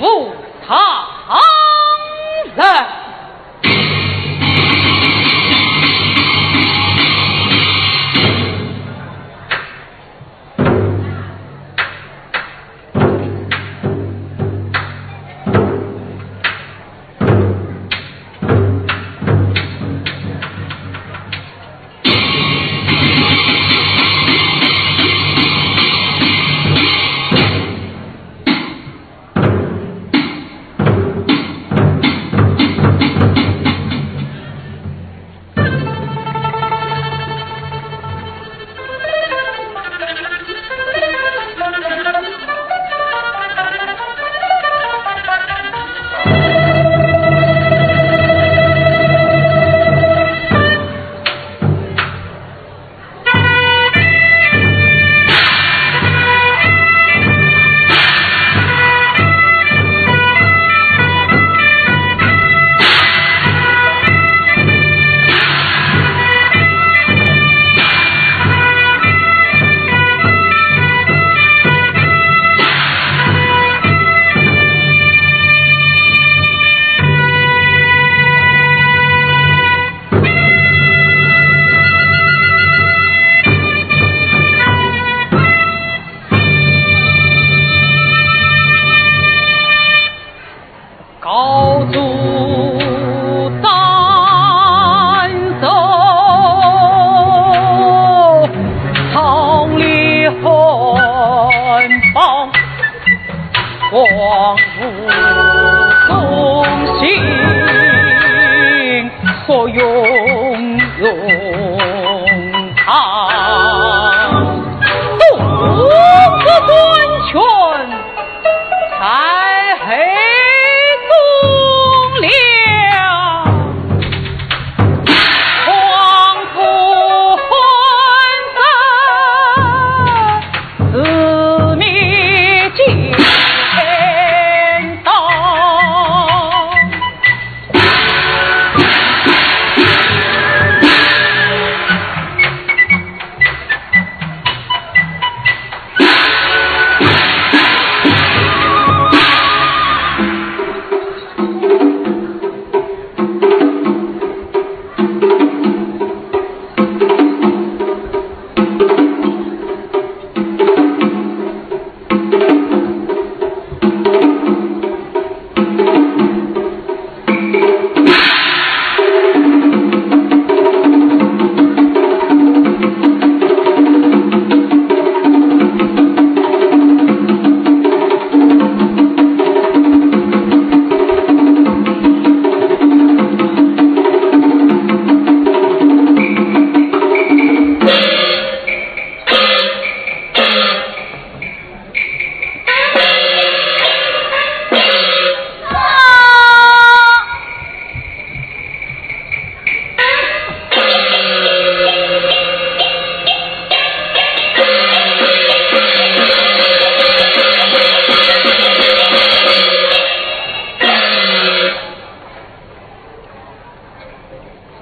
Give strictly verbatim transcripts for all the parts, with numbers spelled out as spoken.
堂上。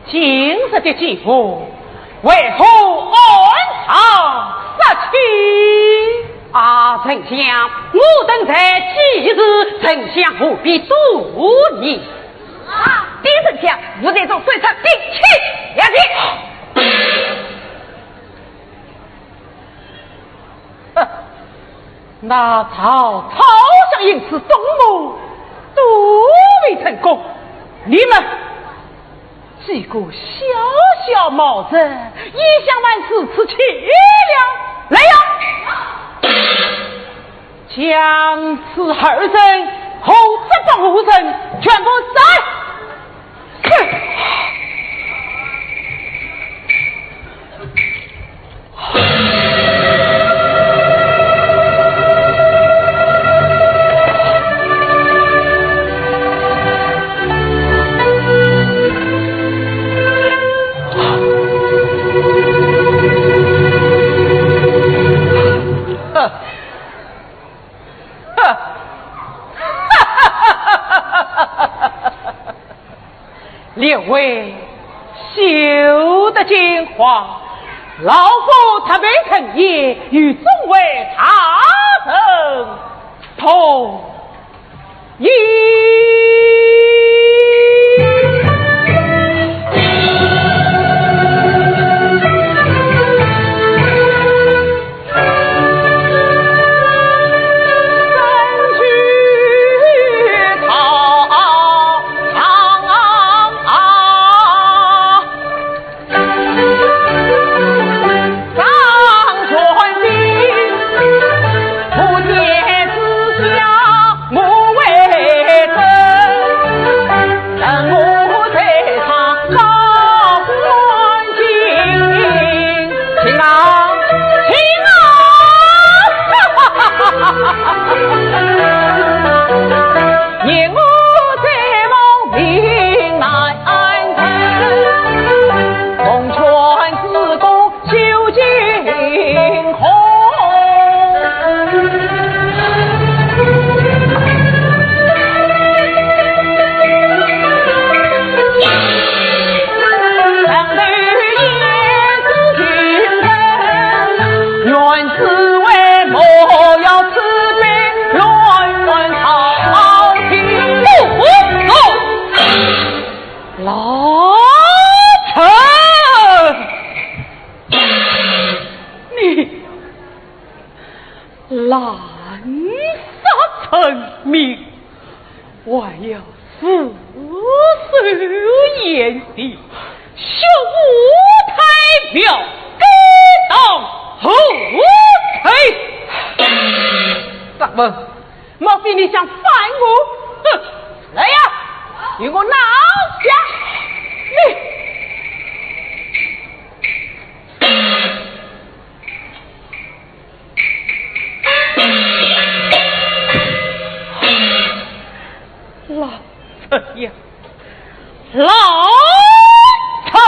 今日的节目，为何暗藏杀机？啊，丞相，我等在此，丞相何必多言？啊，禀丞相，奴才从水车并肩下去。 哼，那曹操想因此动谋，都未成功。你们几个小小毛贼，也想玩此次气了？来呀！将此二人和这帮胡人全部杀！ 列位，休得惊慌，老夫特备陈言，与众位大臣同哎呀，父死言地，血污太庙，该当何罪？敢问，莫非你想反我？哼，来呀，与我拿下！你老贼呀，老贼！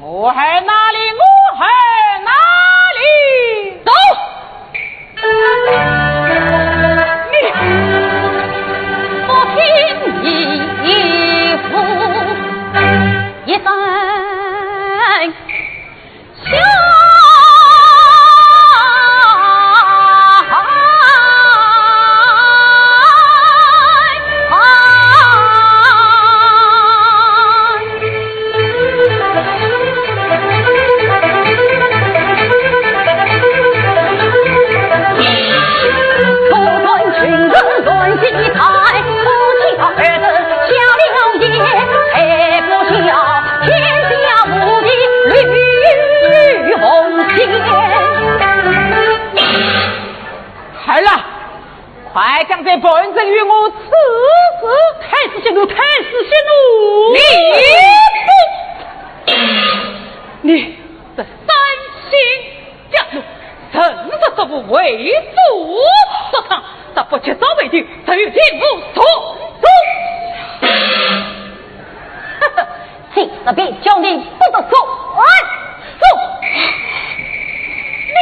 我还哪里？我还哪里？走！你不听你父一声。孩儿啊，快将这本人与我处死！太师息怒，太师息怒！你不，你这三心 假奴，真是作无为主所抗，若不及早为定，就定无从中。哼，这边叫你不得说。走。你。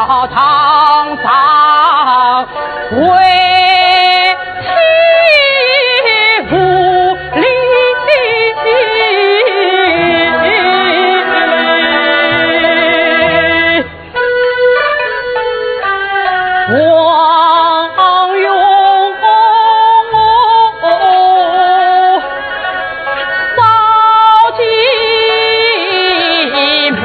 堂上为妻无礼。王永宝金杯。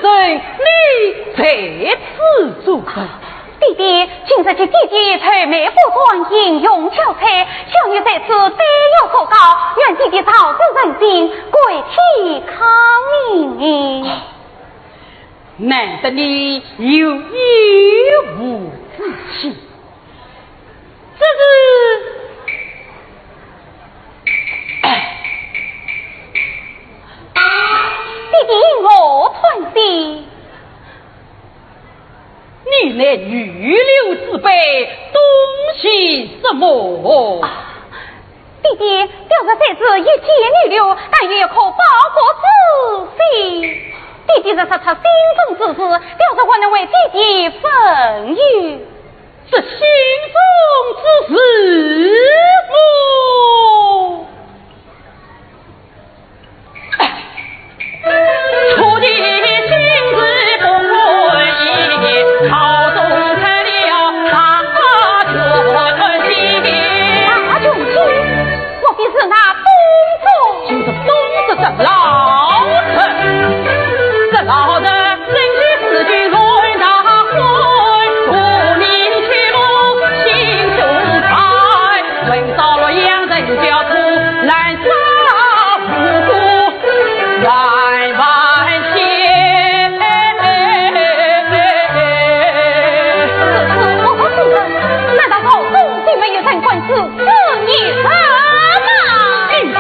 你在此作伴。弟弟，今日见弟弟愁眉不展，形容憔悴，小女在此对月作糕，愿弟弟早日成亲，贵体康宁。难得你有言无之气，只是，弟弟，我叹息。 你乃女流之辈，懂些什么？啊，弟弟，表侄虽是一介女流，但有一颗报国之心。弟弟若说出心中之事，表侄还能为弟弟分忧。这心中之事么？ 大穷心，莫非是那东宗？就是东宗这老贼，这老贼 此事我不知，难道朝中竟没有人管此事一事吗？一事。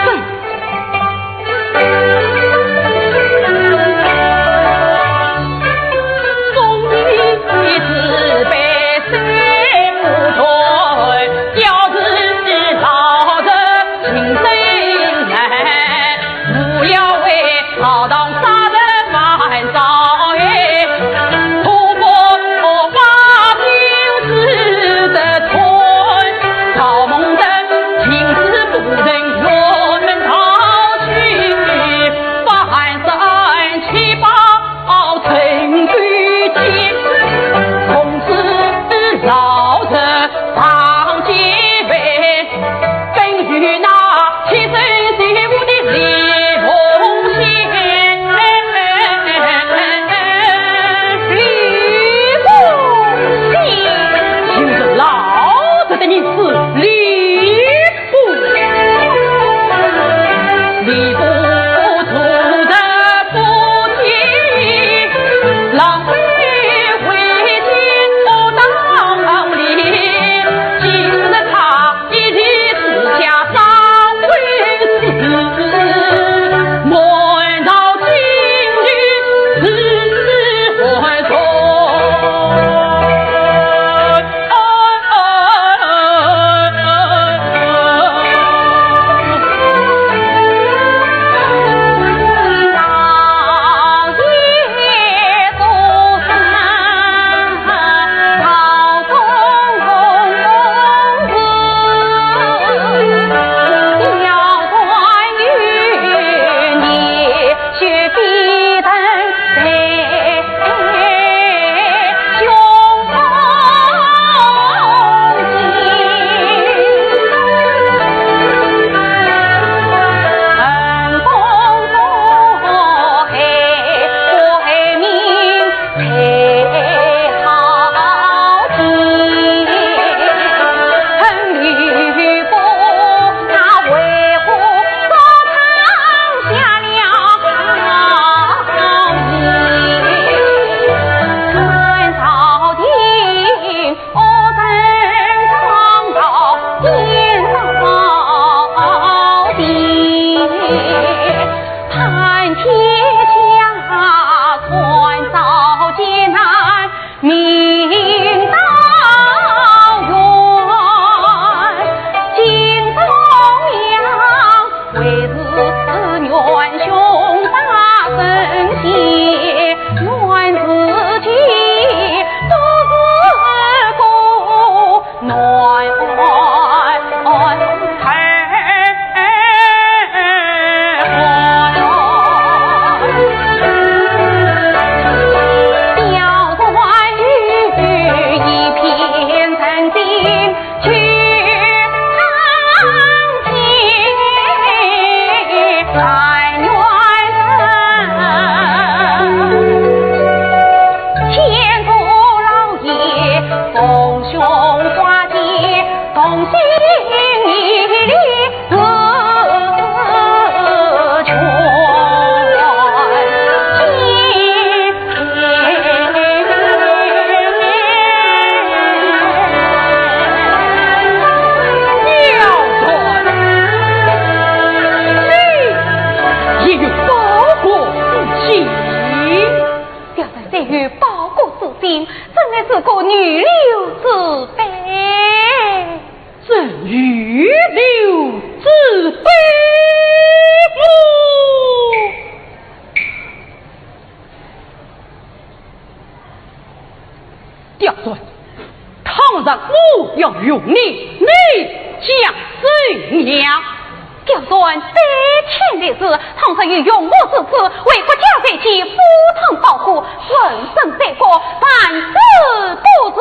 报国之心，怎奈是个女流之辈。这女流之辈么？刁钻，倘若我要用你，你将怎样？刁钻，得天立誓，倘若有用我之处，为国家为己赴汤蹈火，粉身碎骨，万死不辞。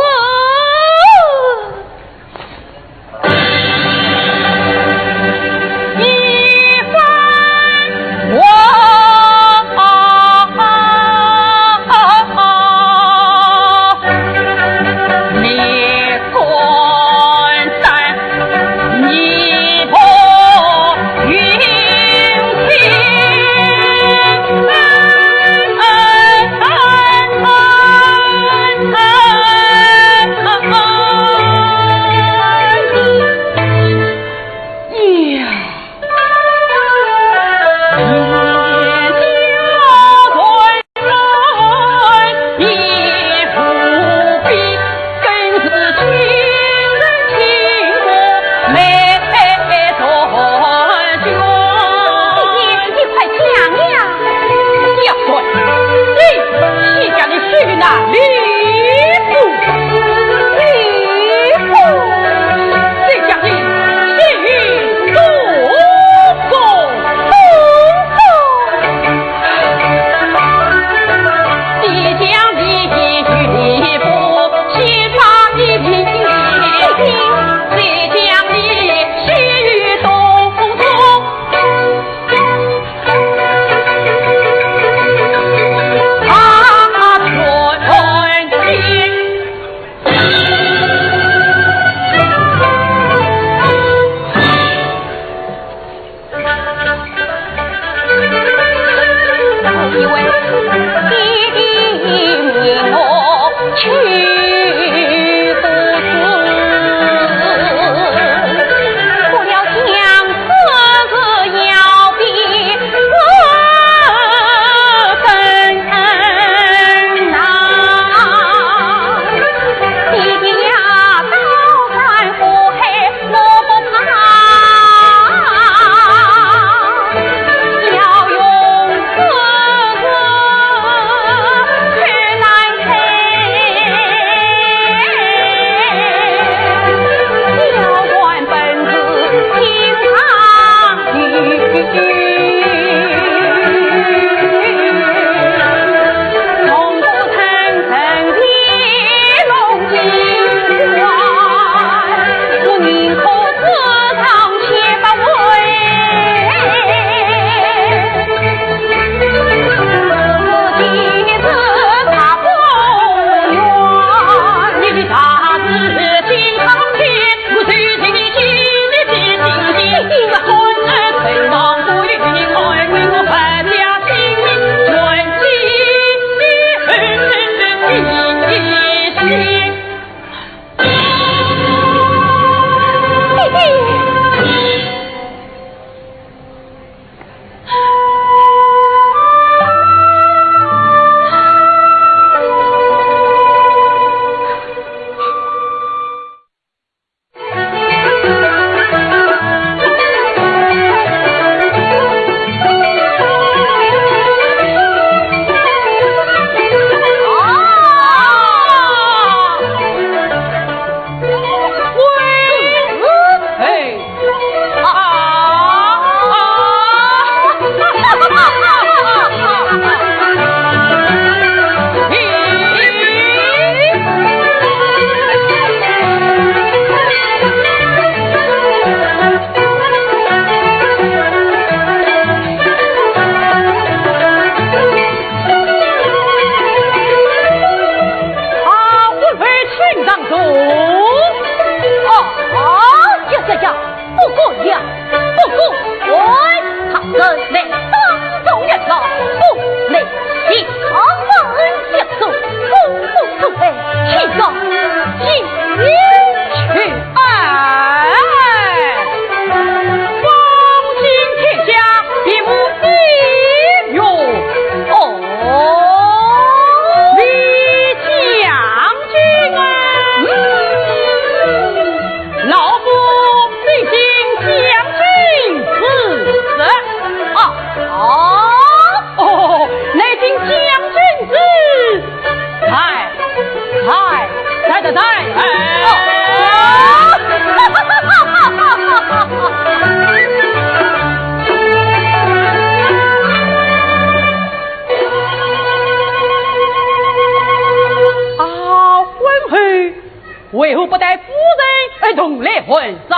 为何不带夫人一同来还债？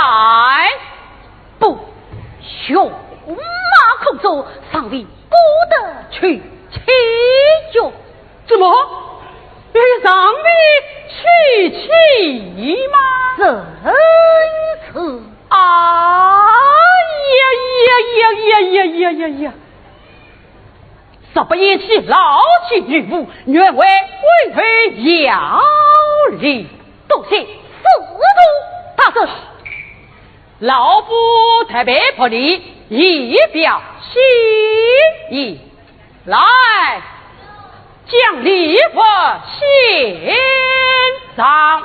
不，犬马可捉，尚未过得去期哟。怎么？你尚未去期吗？正是。哎呀呀呀呀呀呀呀呀！ 若不嫌弃老妻女父，愿为为后效力。多谢司徒大人。老夫特别拨你一表心意，来，将礼物献上。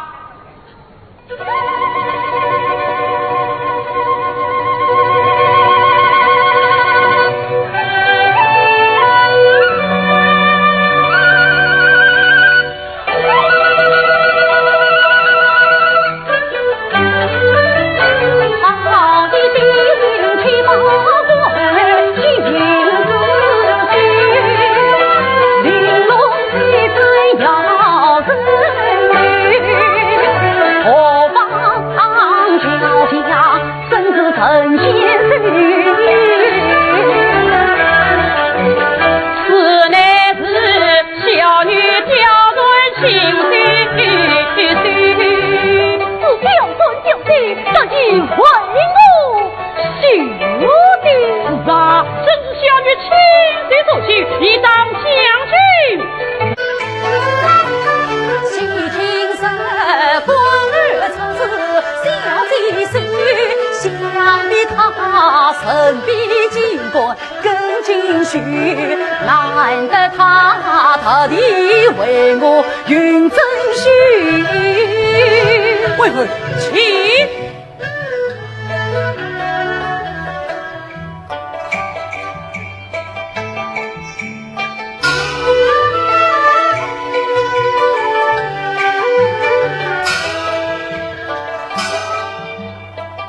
此乃是小女刁难亲事。此刁难小姐，这是为我 是啊，真是小女亲自所许，理当相救。为何？请。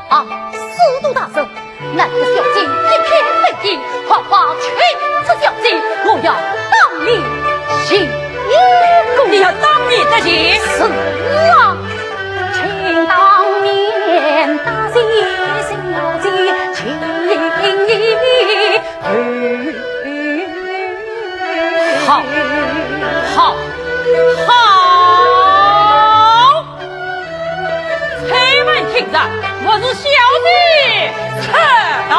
啊，司徒大人，难得小姐一片美意，快快请出小姐，我要当面行礼。你要当面得礼？是啊。 请当面答谢小姐情意。好，好，好！且慢，听着，我是小姐出道。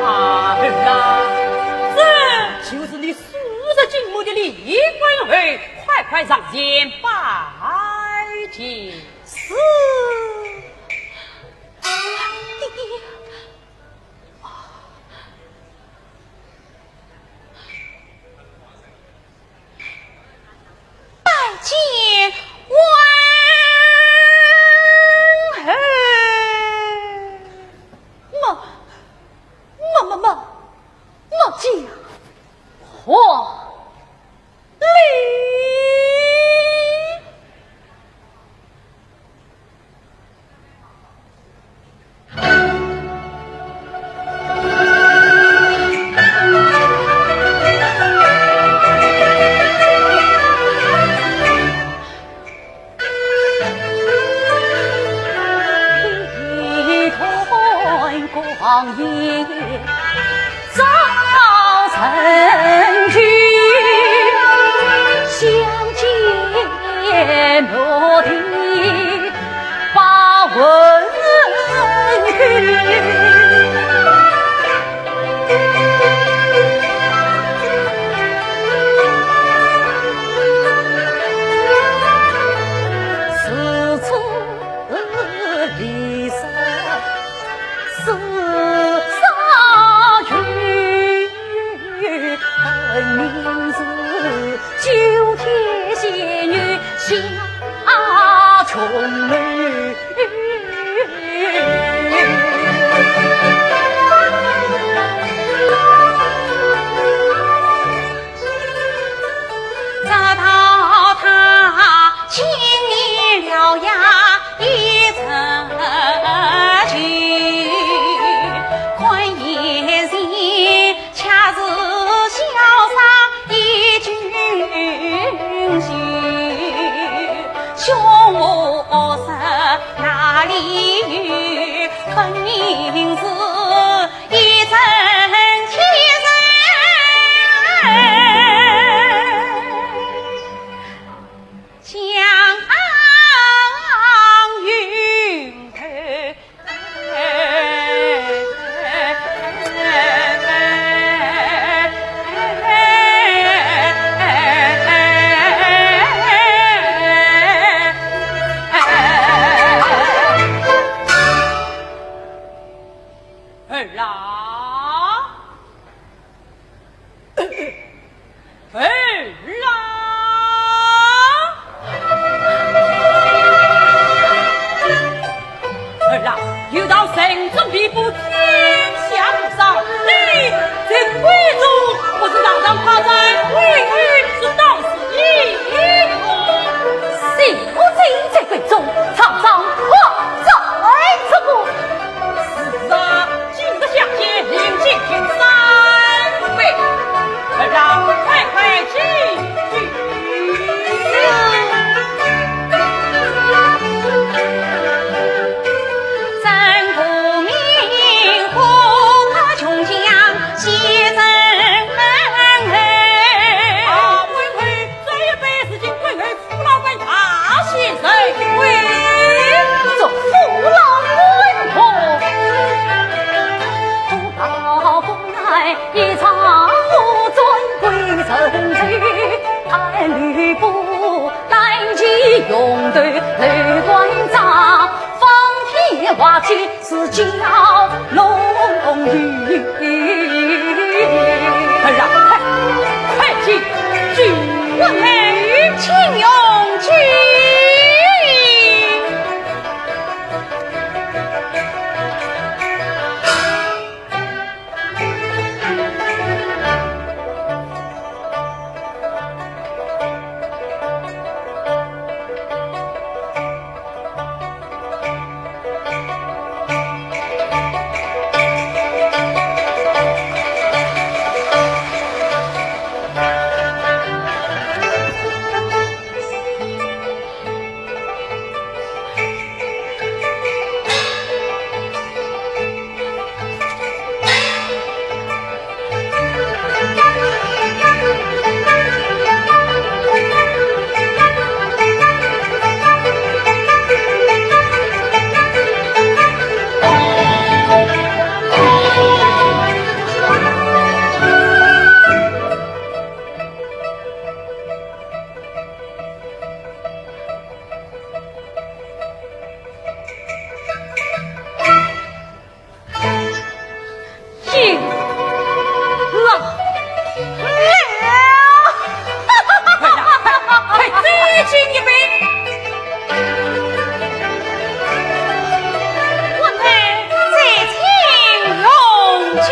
啊，儿啊，这就是你数日进门的李官后，快快上前拜见。 是。爹爹。拜见王后。么，么，么，么，么家伙。一朝我尊贵人才，俺吕布单骑雄斗刘关张，方天画戟是蛟龙羽。儿啊，快，快进军营。请用计。进了。快呀，快，快，再进一杯。我们再请用酒。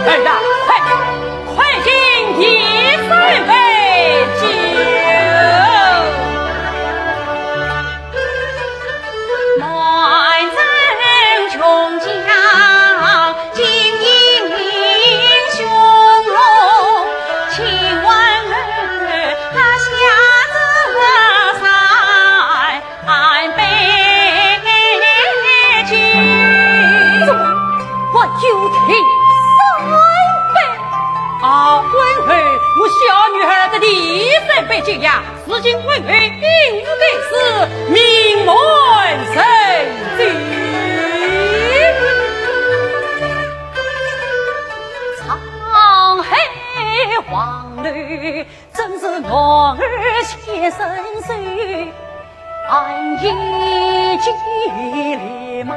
儿啊，快，快敬爷三杯酒。怎么还有第三杯？啊，昏儿，我小女儿的第三杯酒呀，如今昏儿饮酒该死，名满神州。沧海黄土， 正是男儿先生手，俺一骑烈马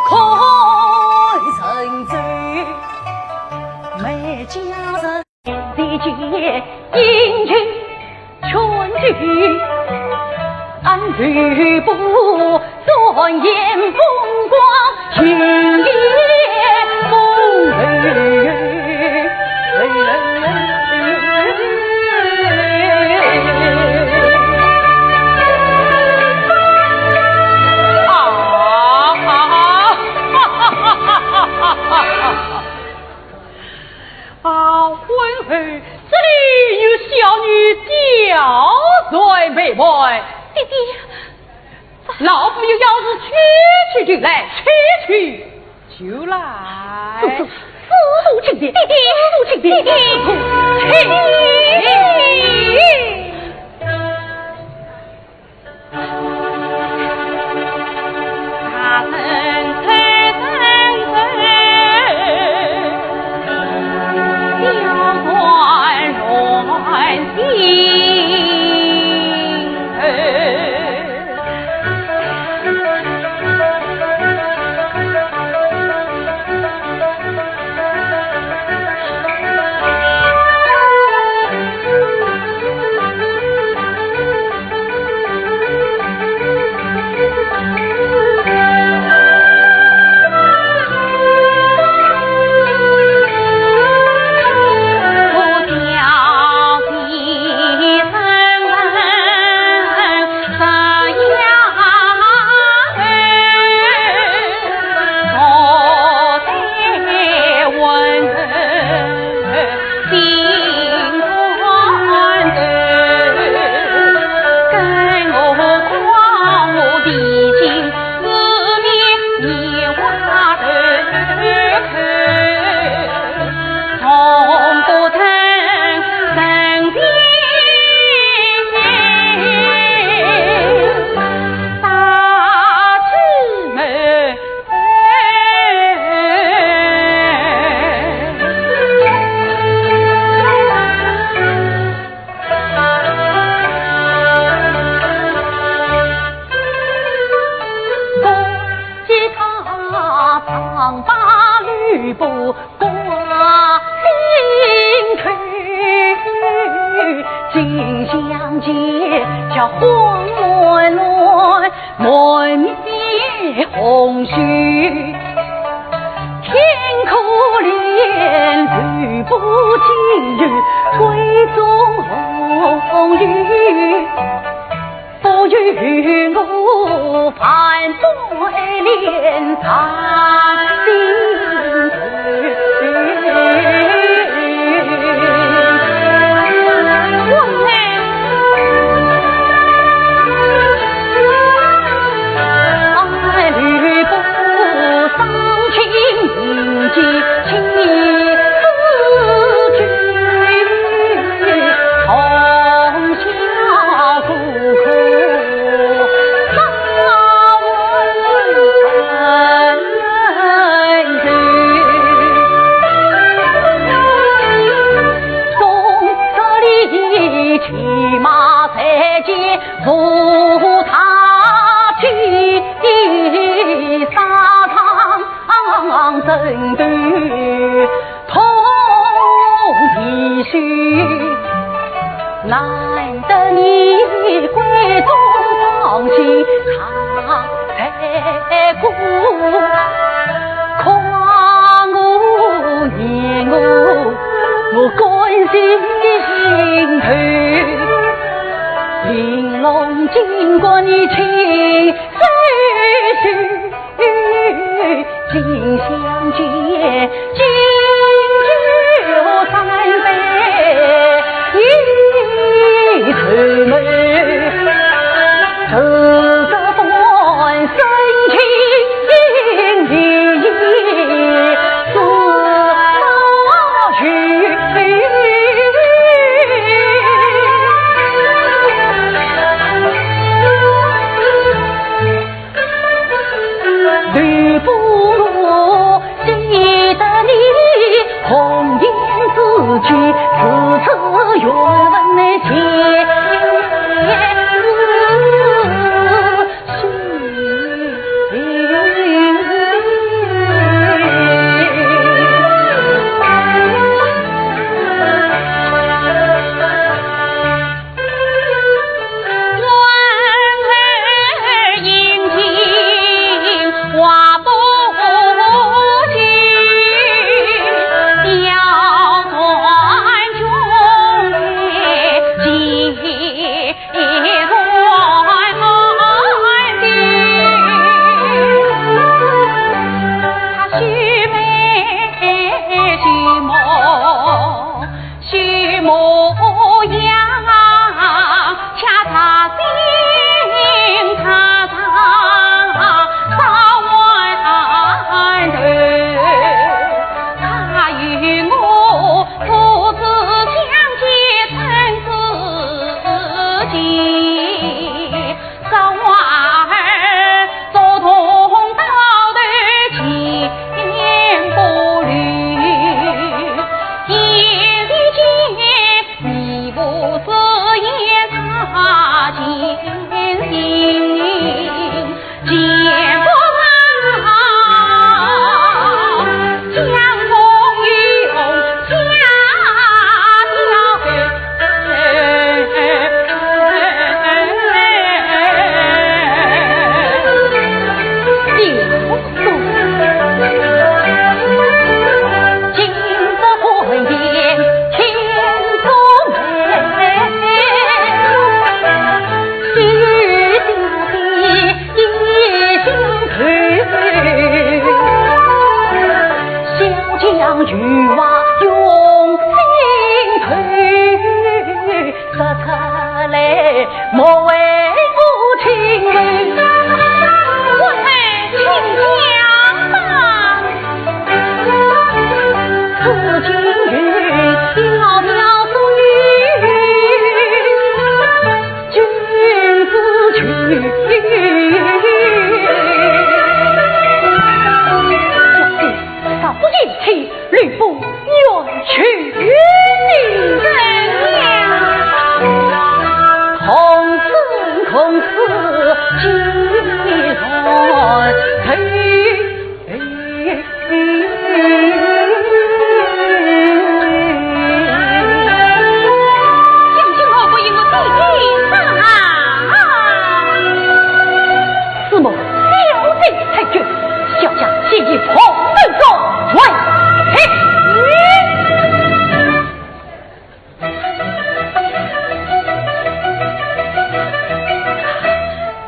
看神州，每家人的节应有全聚，俺吕布 啊，昏儿，这里有小女吊在门外。爹爹， 老夫有要事，去去就来，去去就来。走，走，父亲的，父亲的，嘿。莫为我停留。我们请讲吧。此情由小小所以君子去。小姐，若不嫌弃， 吕布愿取你。怎样？童子，童子，既然走。将军何不与我弟弟商量？ 师母，小姐太君，小将先与童子告退。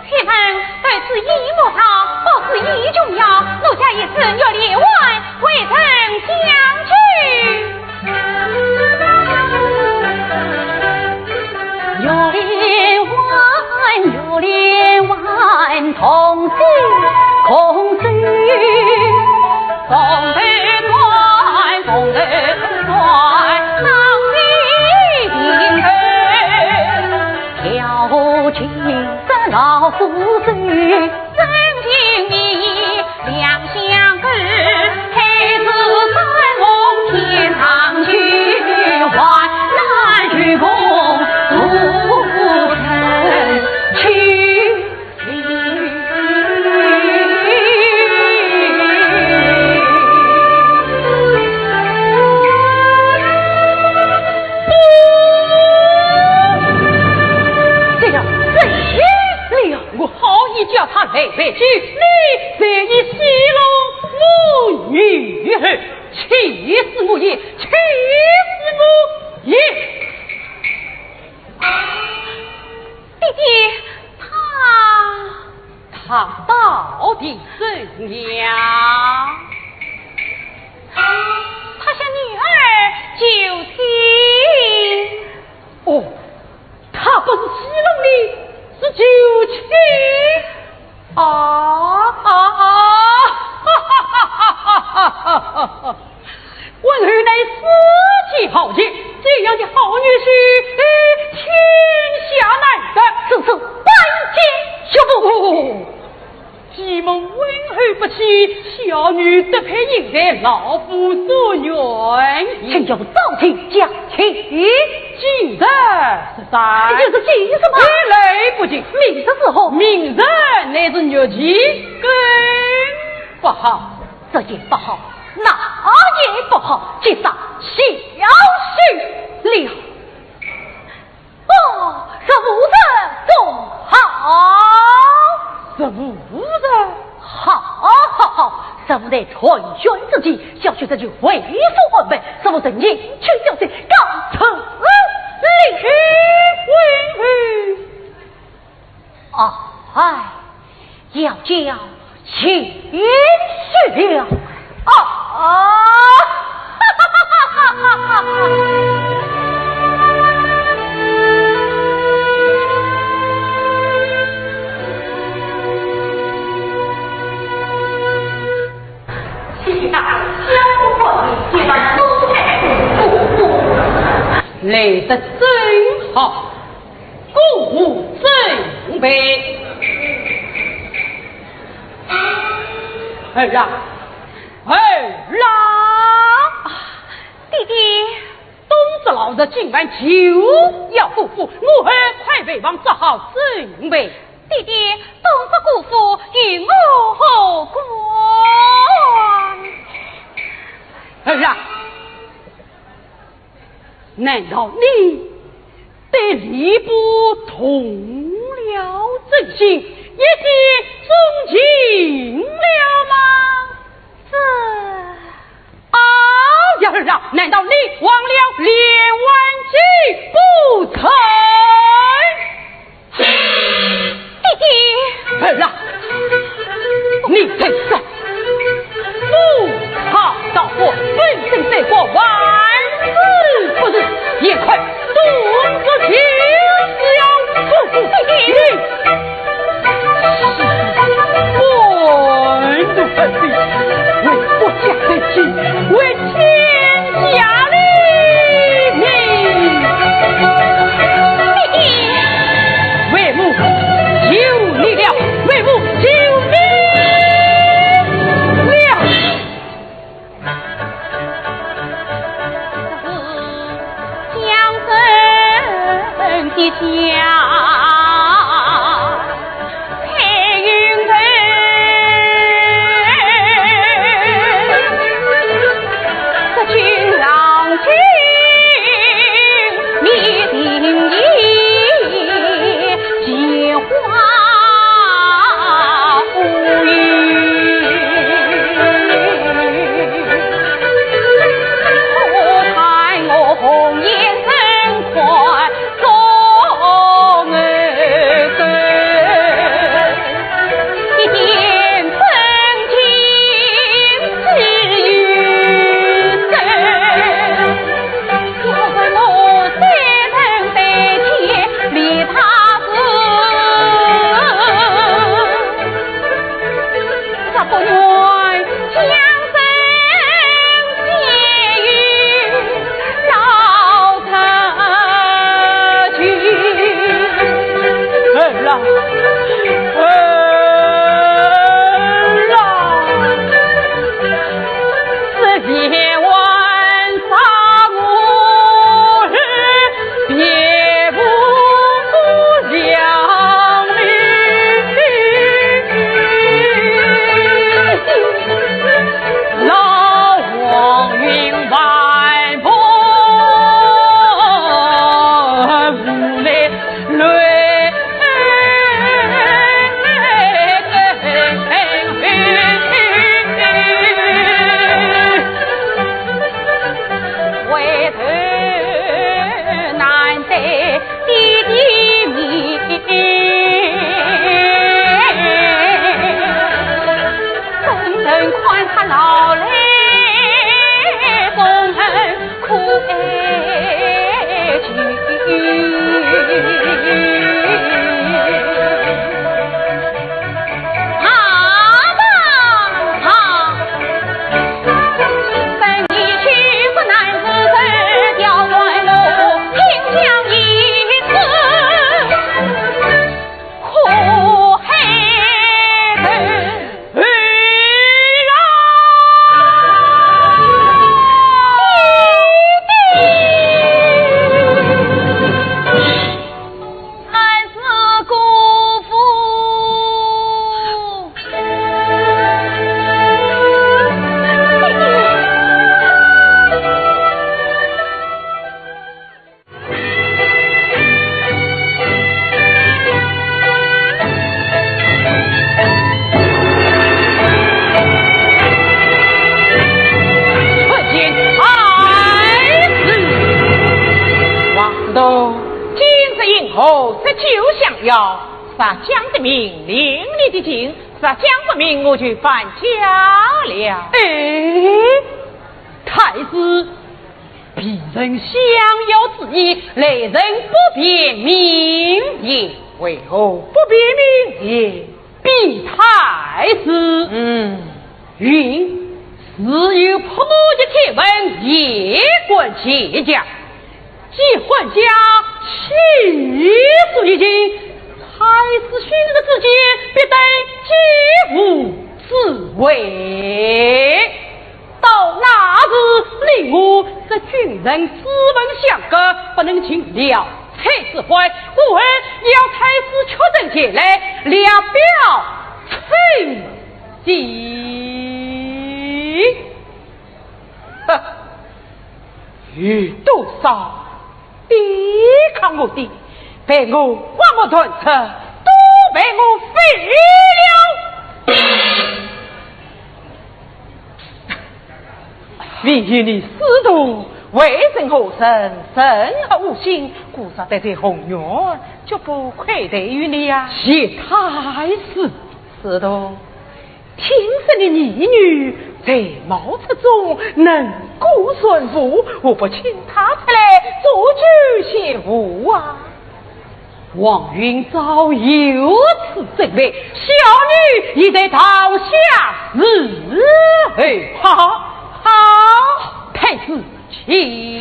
且慢，不是一木桃，不是一琼瑶，奴家一生要连环回城相救。 要连环，要连环，同心共修。从头断，从头断，当心跳进这老虎穴。 真情蜜意两相勾，配似三龙天上九环，难与共度春秋。这个谁了？ 我好意叫他来陪酒，你却以戏弄我女儿，气死我也，气死我也！弟弟，他，他到底怎样？他向女儿求情。 哦，他不是戏弄你，是求情。啊，啊，啊，哈哈哈哈哈哈！温侯乃世间豪杰，这样的好女婿，哎，天下难得。此事本县宣布。哦， 既蒙温侯不弃，小女得配荏菜，老夫所愿矣。请求朝廷降刑。今日十三，今日几日嘛？雨雷不停。明日如何？明日乃是月季更不好。这也不好，那也不好，只杀小婿了。 哦，十五日总好。十五日？好，好，好，十五日传宣之际，小婿这就回府安排，十五日迎娶小姐，告辞了。哎， 要叫情绪了啊！谢谢大人，相公万岁，这番多谢。来得正好。 故无准备。儿啊，儿啊！弟弟。冬至老日，今晚就要过府，我儿快回房做好准备。弟弟，冬至过府与我何关？儿啊， 难道你对吕布动了真心，一见钟情了吗？这……啊呀儿啊，难道你忘了连环计不成？ 弟弟。儿啊，你这个不孝道，我本身罪过，万死不辞，也快动这计了。你家配云头，这君郎君，你定义几花无语。可叹我红颜 儿啊，儿啊，这夜晚上我别无良。 出京差事。王都，今日因何设酒相邀？杀将的命令，你的情；杀将不明，我就反家了。哎，太师， 卑人相邀之意，来人不便明言。为何不便明言？卑太师。嗯。云：自有破案的铁文，夜观钱家，既还家，气数已尽，太师寻日之间，必得见父之位。 到那时，你我这君臣之分相隔，不能进了太师府，故而邀太师出城前来，聊表心迹。哼，有多少 抵抗我的，被我刮目断齿，都被我废了。唯有你师徒，为人和善，人和无心，故所得罪红云，绝不愧对于你呀。谢太师。师徒， 听说你义女才貌出众，能歌善舞，何不请她出来助酒献舞啊？王云早有此准备，小女已在堂下伺候。好，好，太师，请。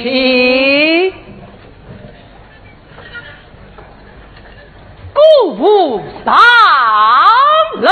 请。 姑父上来。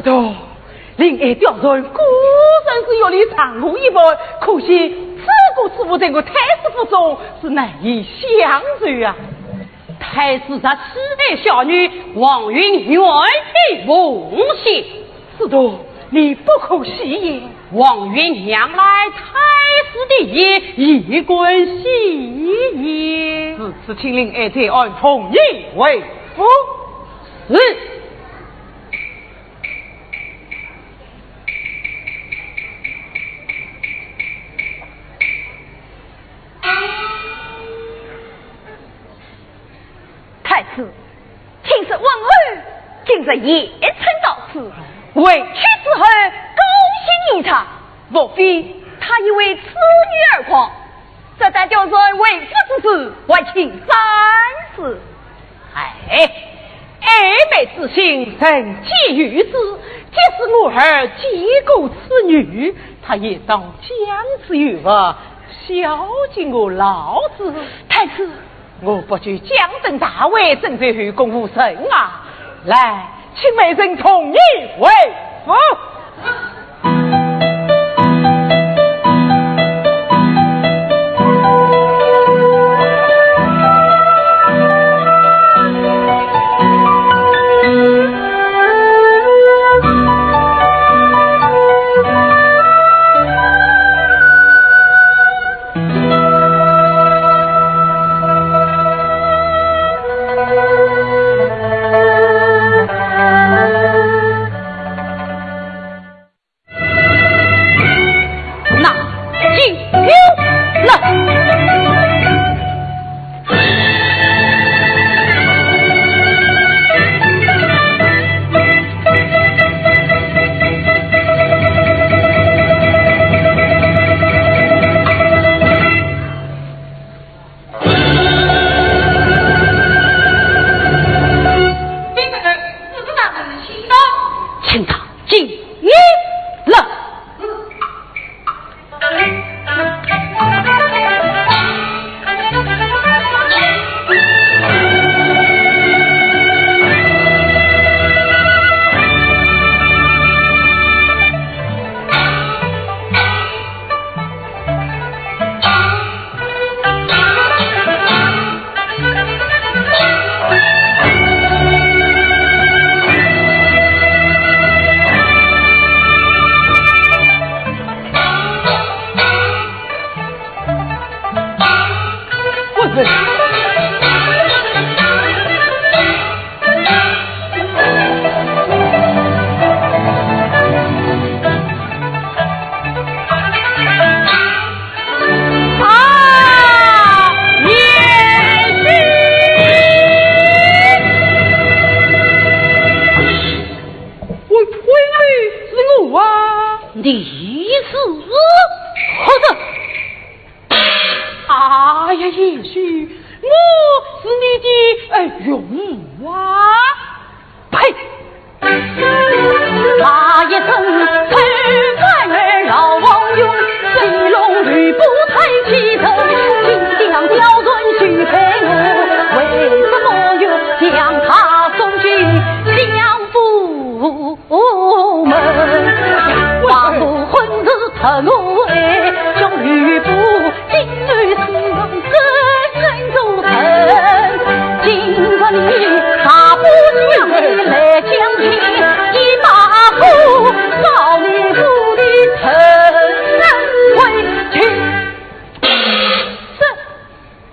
倷，令爱刁钻，果然是有理，藏我一半，可惜此个知府在我太师府中是难以相受啊。太师若喜爱小女，王允愿意奉献。是的，你不可戏言。王允向来太师第一，岂敢戏言。如此，请令爱在案奉你回府。是。 太师，听说文侯今日夜乘到此，回去之后高兴异常，莫非他已为此女而狂？这待刁钻回府之事，还请三思。哎，爱妹之心，人皆有之。即使我儿见过此女，他也当将之于物，孝敬我老子。太师， 我不求将登大位，怎奈后宫无人啊。来，请美人同你回府。请到，请到，请你了。啊，贤婿！我呸！是我啊！你是何人？哎呀，贤婿，我是你的，呃，岳父啊！呸！ 这，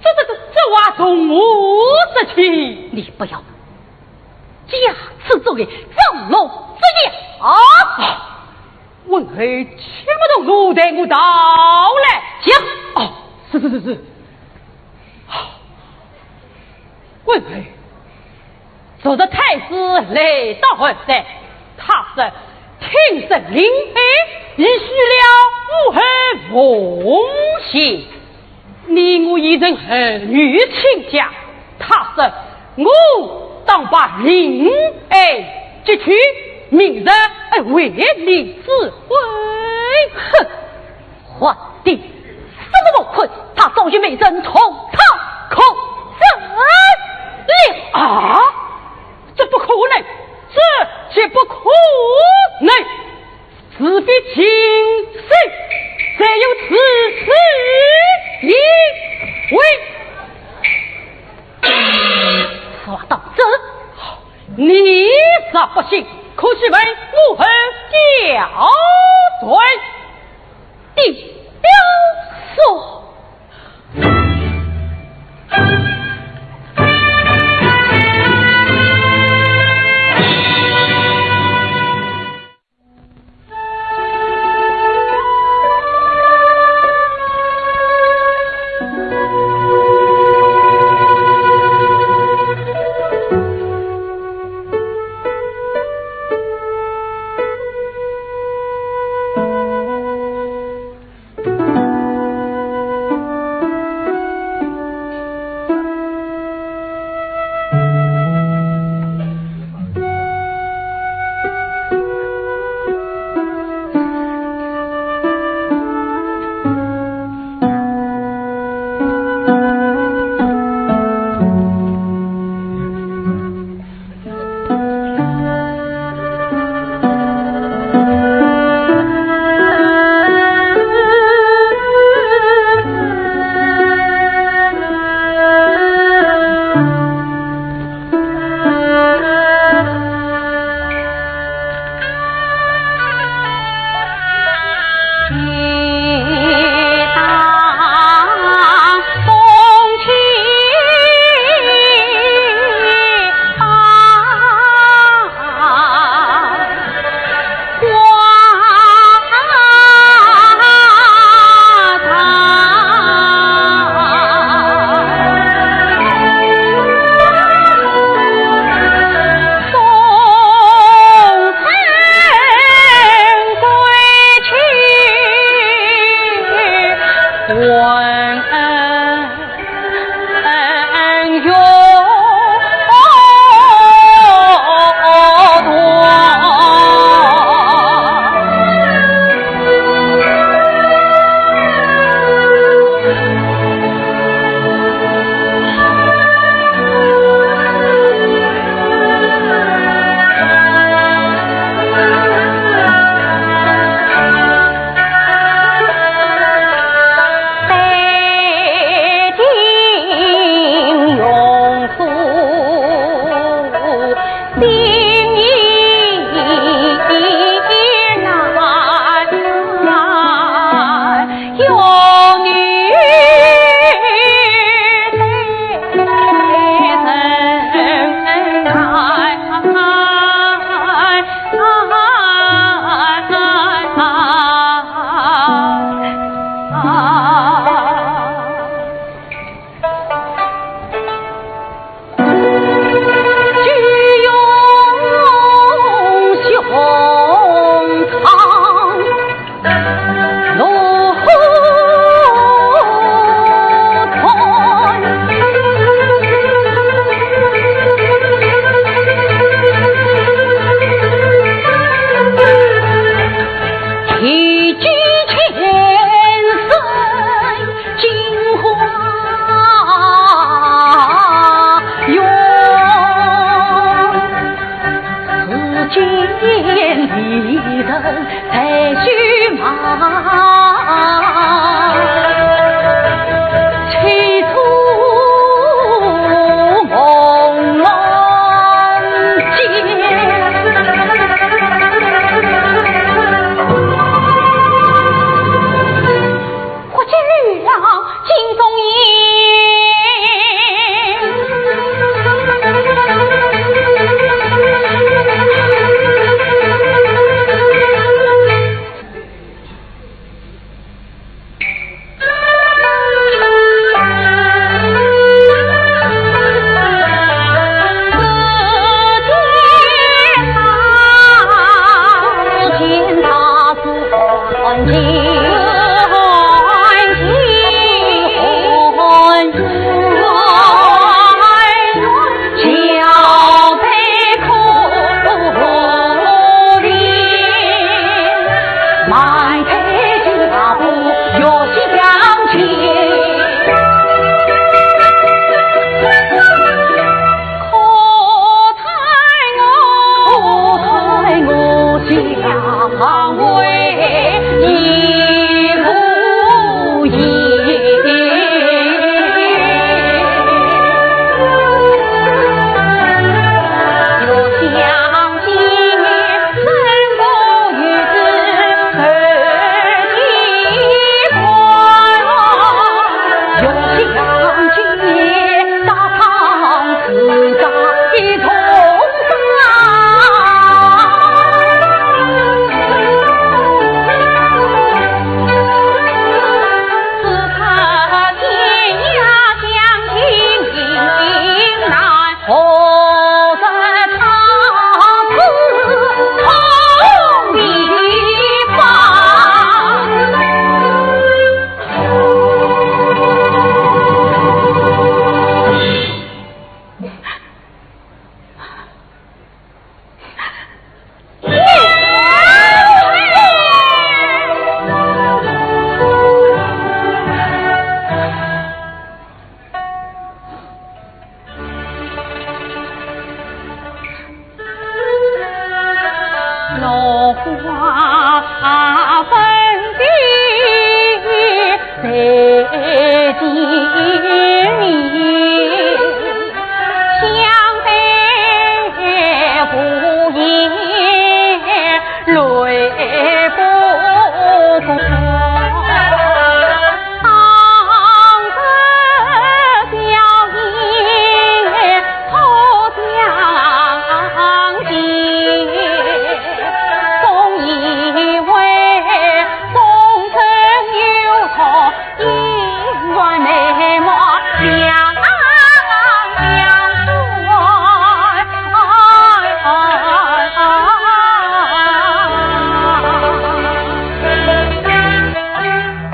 这，这，这话从何说起？你不要 假此作为张龙之言啊！文侯，且慢，待我道来。讲。哦，是，是，是，是。啊，文侯，昨日太师来到寒山，他说听说令爱已许了武侯封侯。 你我已成儿女亲家，他说我当把令爱即去，明日为你知会。哼，皇帝，什么不可？他早与美人同床共枕了。啊，这不可能，这绝不可能，自必尽死，才有此事一回。此话当真？你若不信，可去问武侯叫罪。你要说。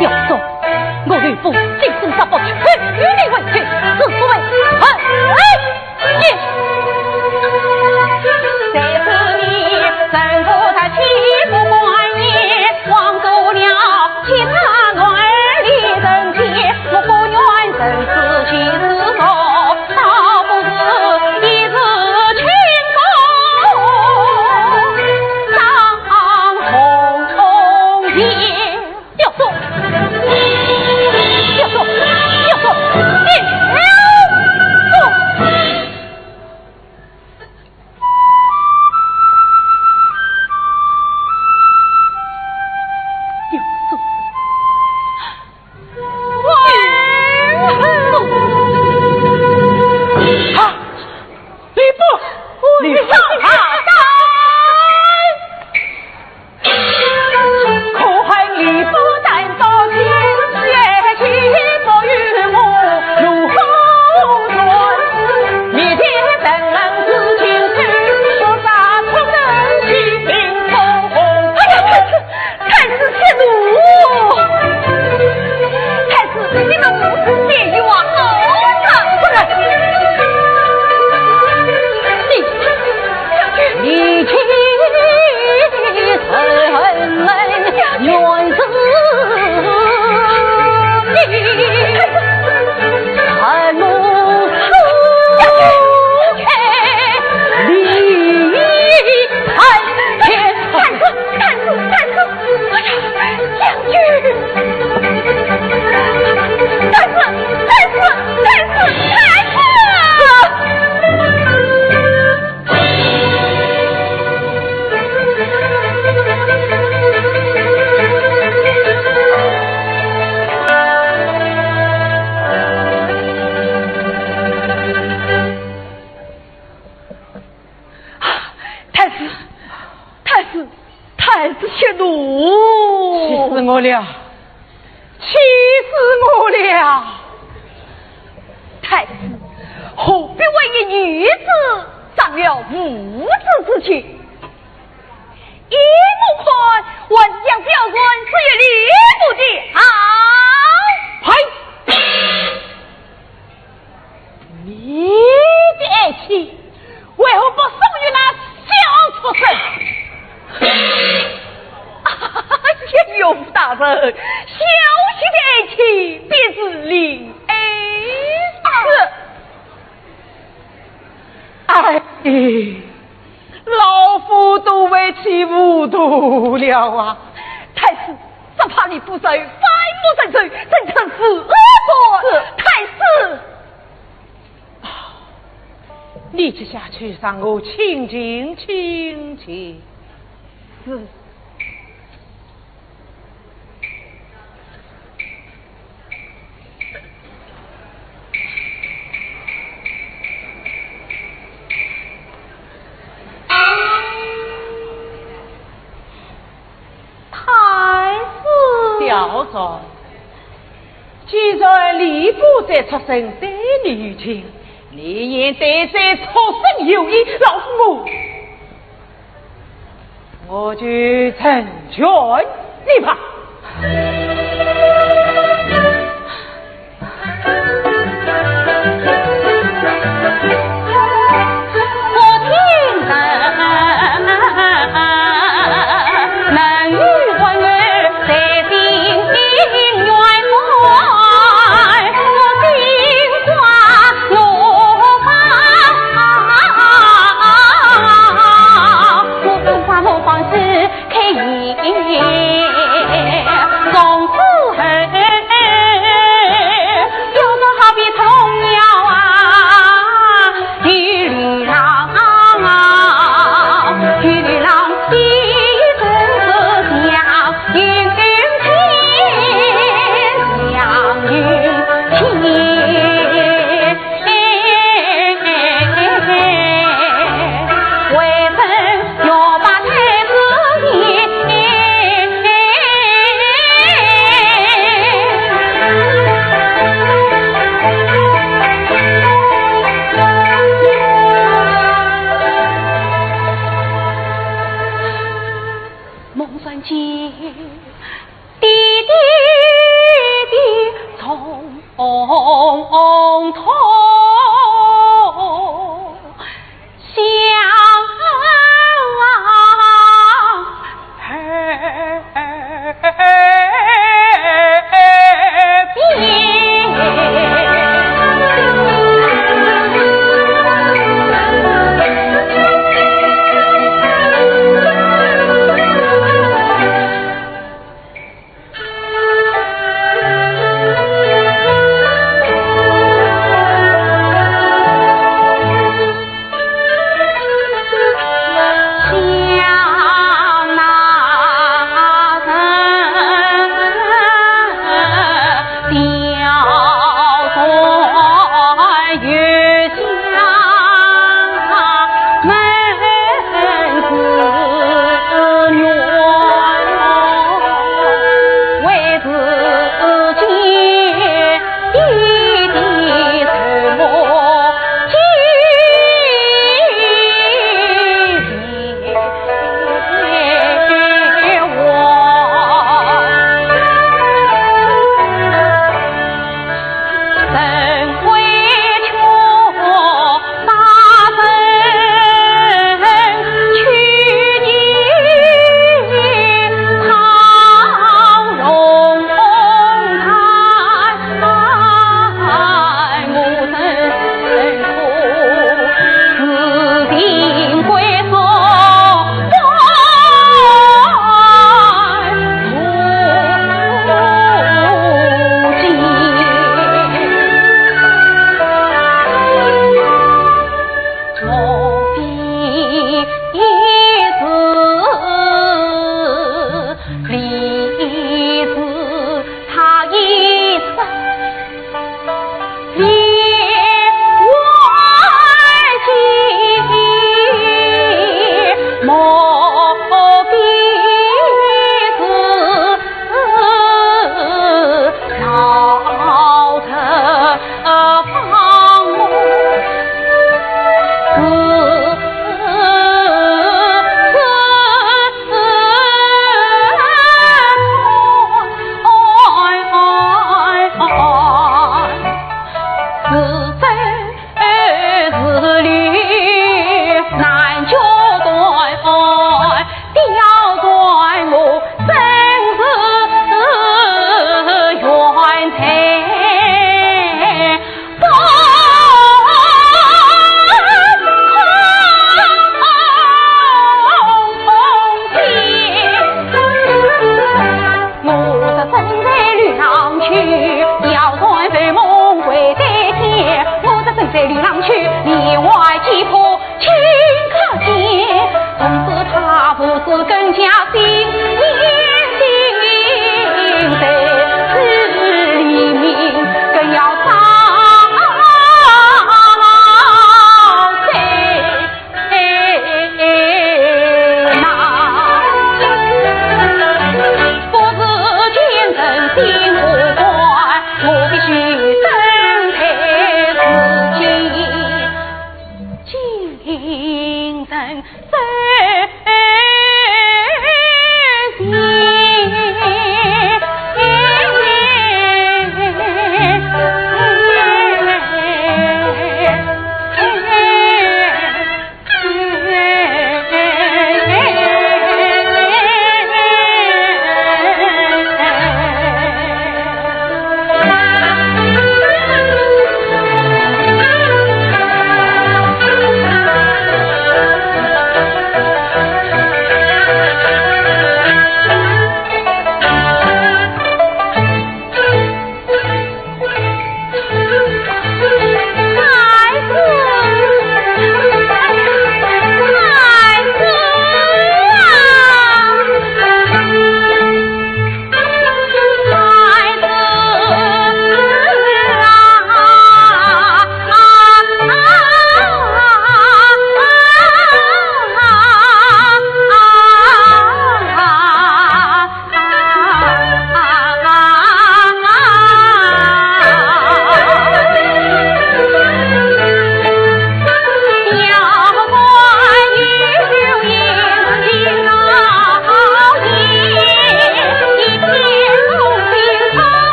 表兄，我吕布精忠报国，与你为仇，是非恨也。表兄，表兄，表兄，表兄！太子息怒，太子息怒，这句话好啊！你，你去。太子，太子，太子息怒！气死我了！气死我了！太子，何必为一女子伤了父子之情？依我看，还是将表兄赐予吕布的好。呸！ 你的爱妻为何不送与那小畜生？哎呀，岳父大人，小婿的爱妻便是令爱子。哎，老夫都为妻糊涂了啊！太子，怕你不受，反目成仇，真正是恶报。是。太师！啊，你这下去让我清静清静。是。 太师。小状，既然吏部这畜生对你有情，你也对这畜生有意，老夫我 我就成全你吧。去，你外几步轻靠近，从此他不是更加心心在黎明，更要伤心。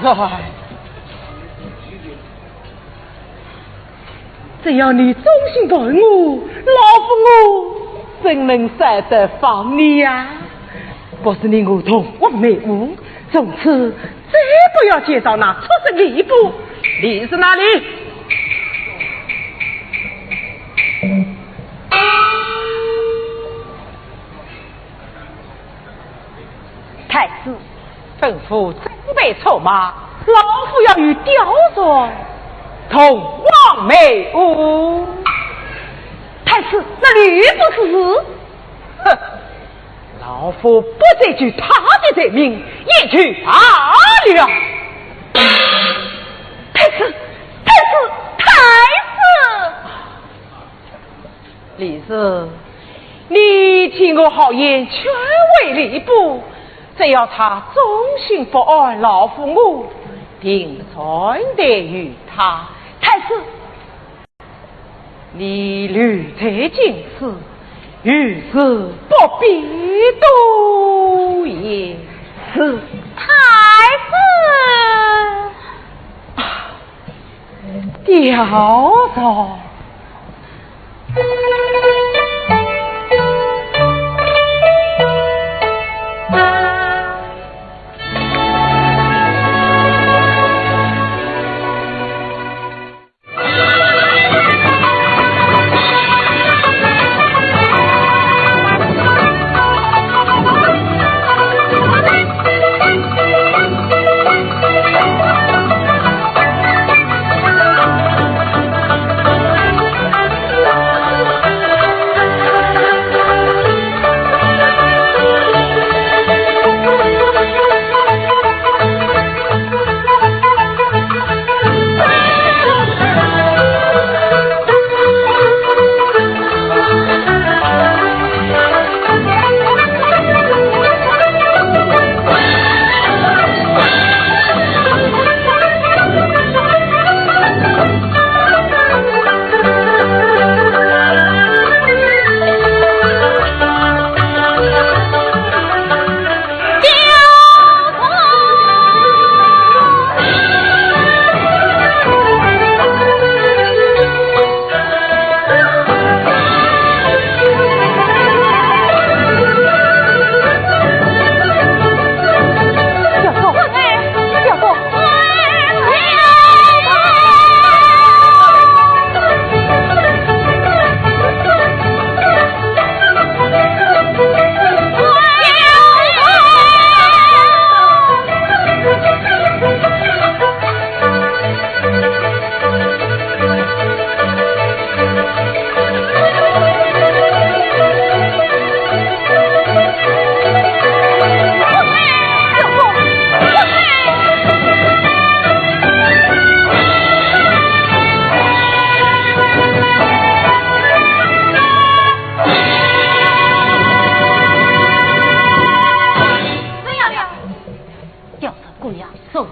小子，只要你忠心待我，老夫我怎能舍得放你呀？不是你我同屋为伍，从此再不要见到那畜生吕布。吕氏哪里？ 太师，吩咐准备车马，老夫要与貂蝉同往梅屋。太师，那吕布此事？哼，老夫不追究他的罪名，也就罢了。太师，太师，太师！ 李斯，你听我好言，劝慰吕布，只要他忠心不二，老夫我定善待于他。太师，你留在京师，有事不必多言。是。太师。啊， 貂蝉。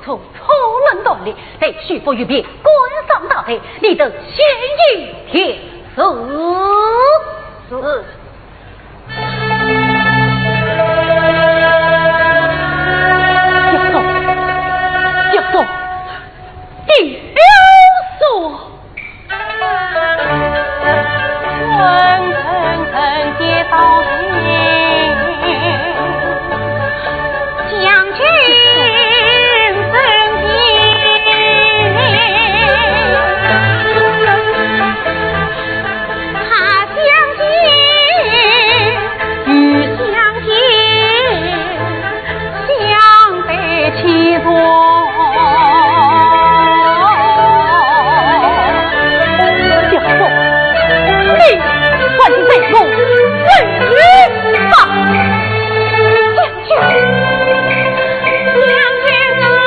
从初论断你，待徐福与便官商大队，你等先行调查。是。教授，教授，教授。 相对其中。教授，你还是随我回去吧。将军，将军啊！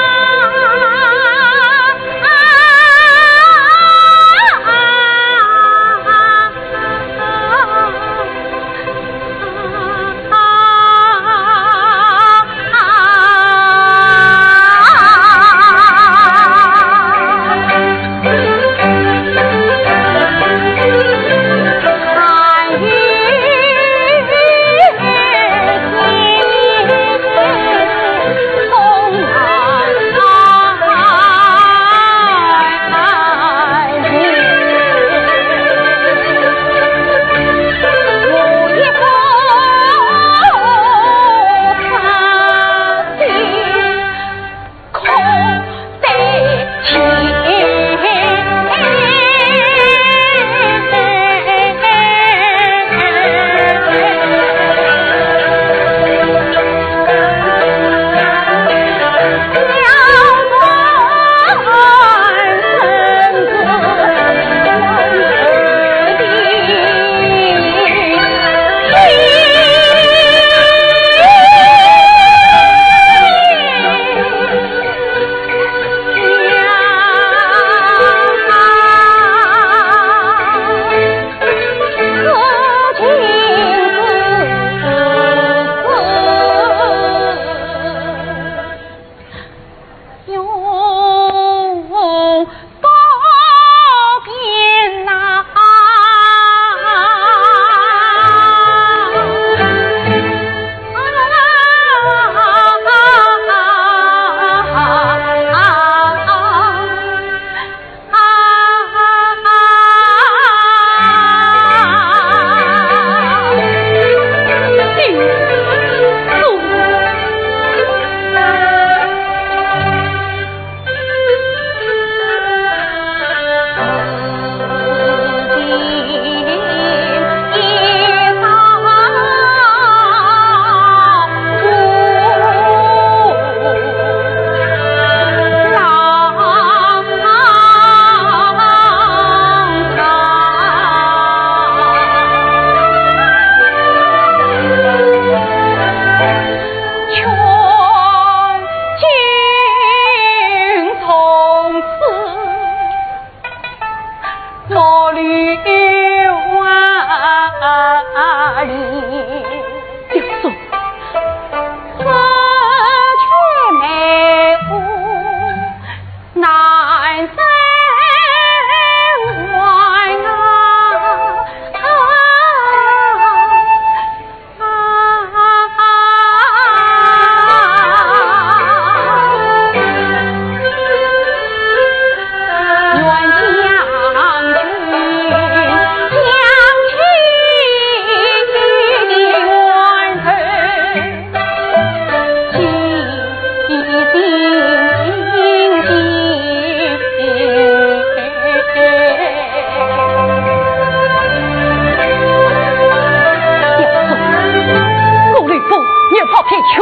我刘封，日薄天穷，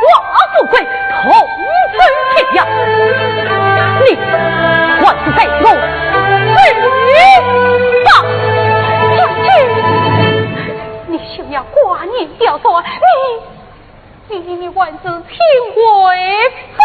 花富贵，痛失天良。你还是随我回去吧。将军，你休要挂念刁钻，你 你还是请回吧。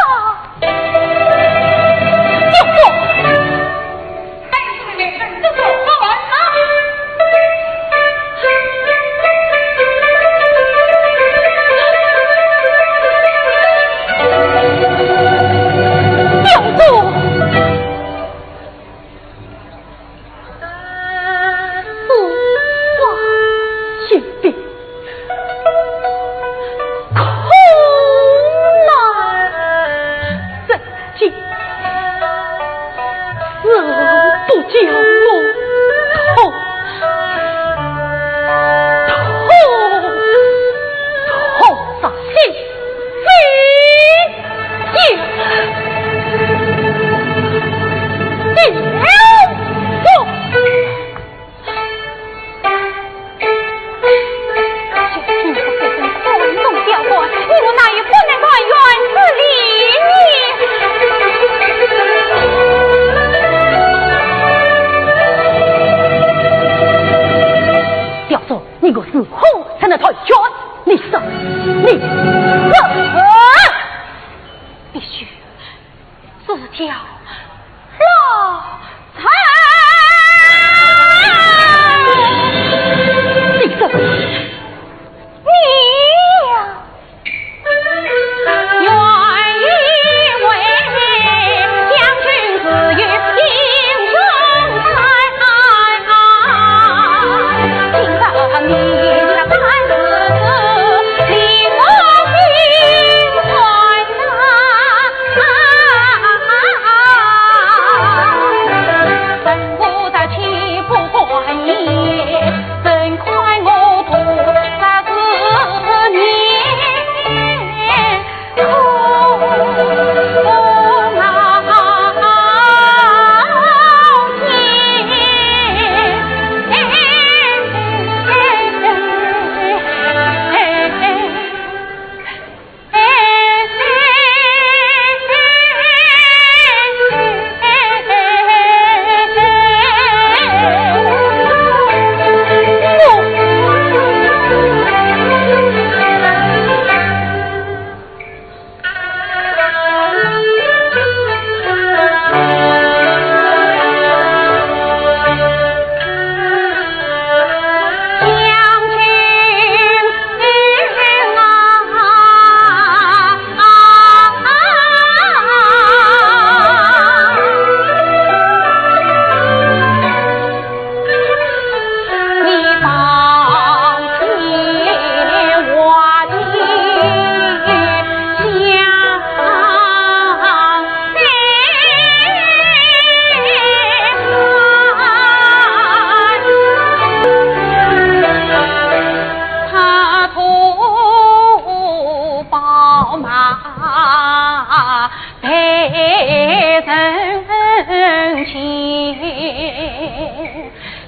你，我，啊！必须是条老贼。你说，你呀！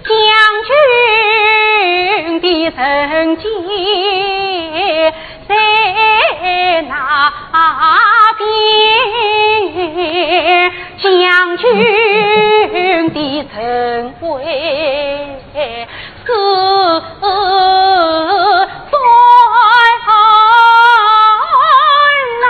将军的人杰在哪边？将军的人位是在哪？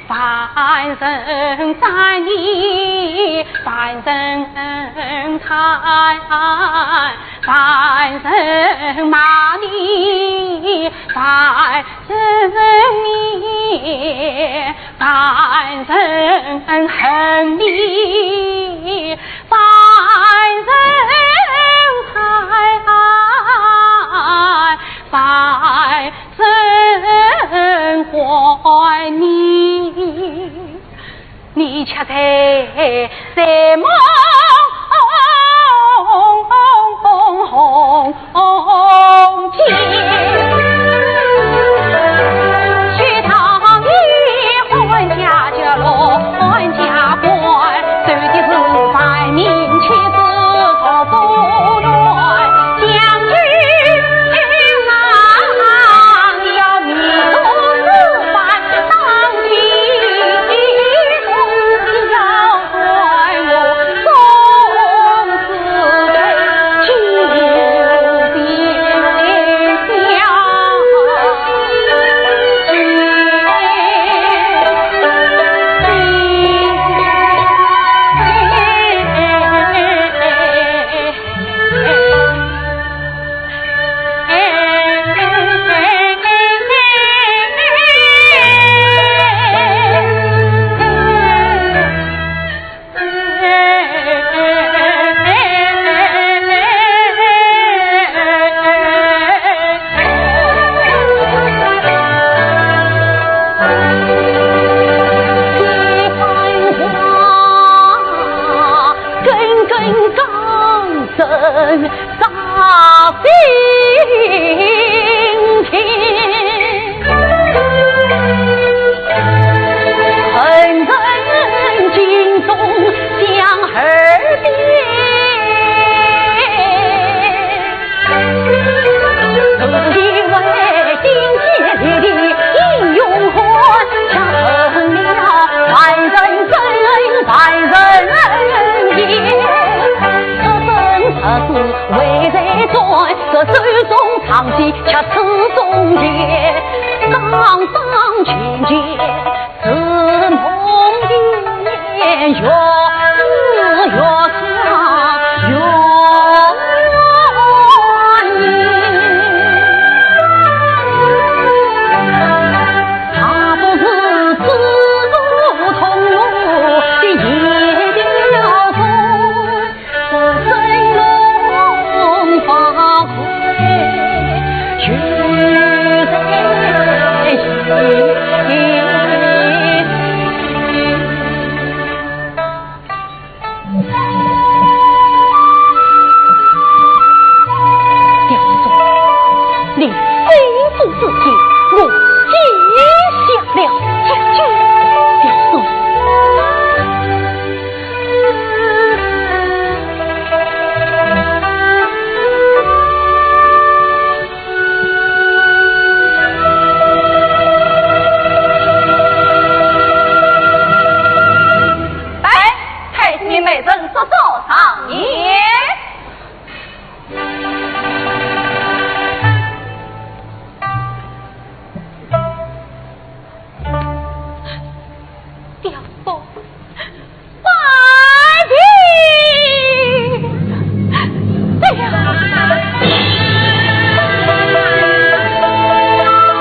凡人赞你，凡人叹，凡人骂你，凡人你，凡人恨你，凡人猜，凡 人欢你，你却在睡梦中间。许昌的官家角落，官家官，守的是万民皆知长期却似中夜，刚刚琴弦似梦魇，月是月下月圆夜。他不是自古通幽的夜调中， 你非主之见，我既下了决心。 来，太师爷，美人说说上言。爹娘，拜别。哎呀！ 爹娘，爹娘，爹娘，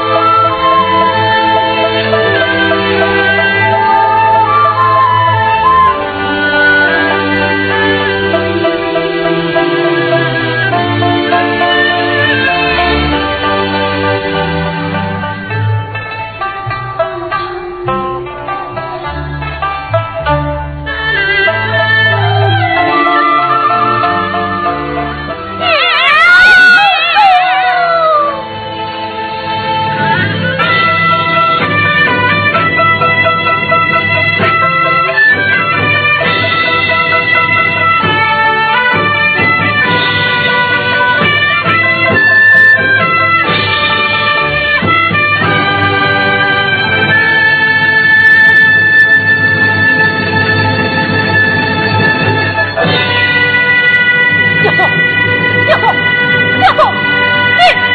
爹娘，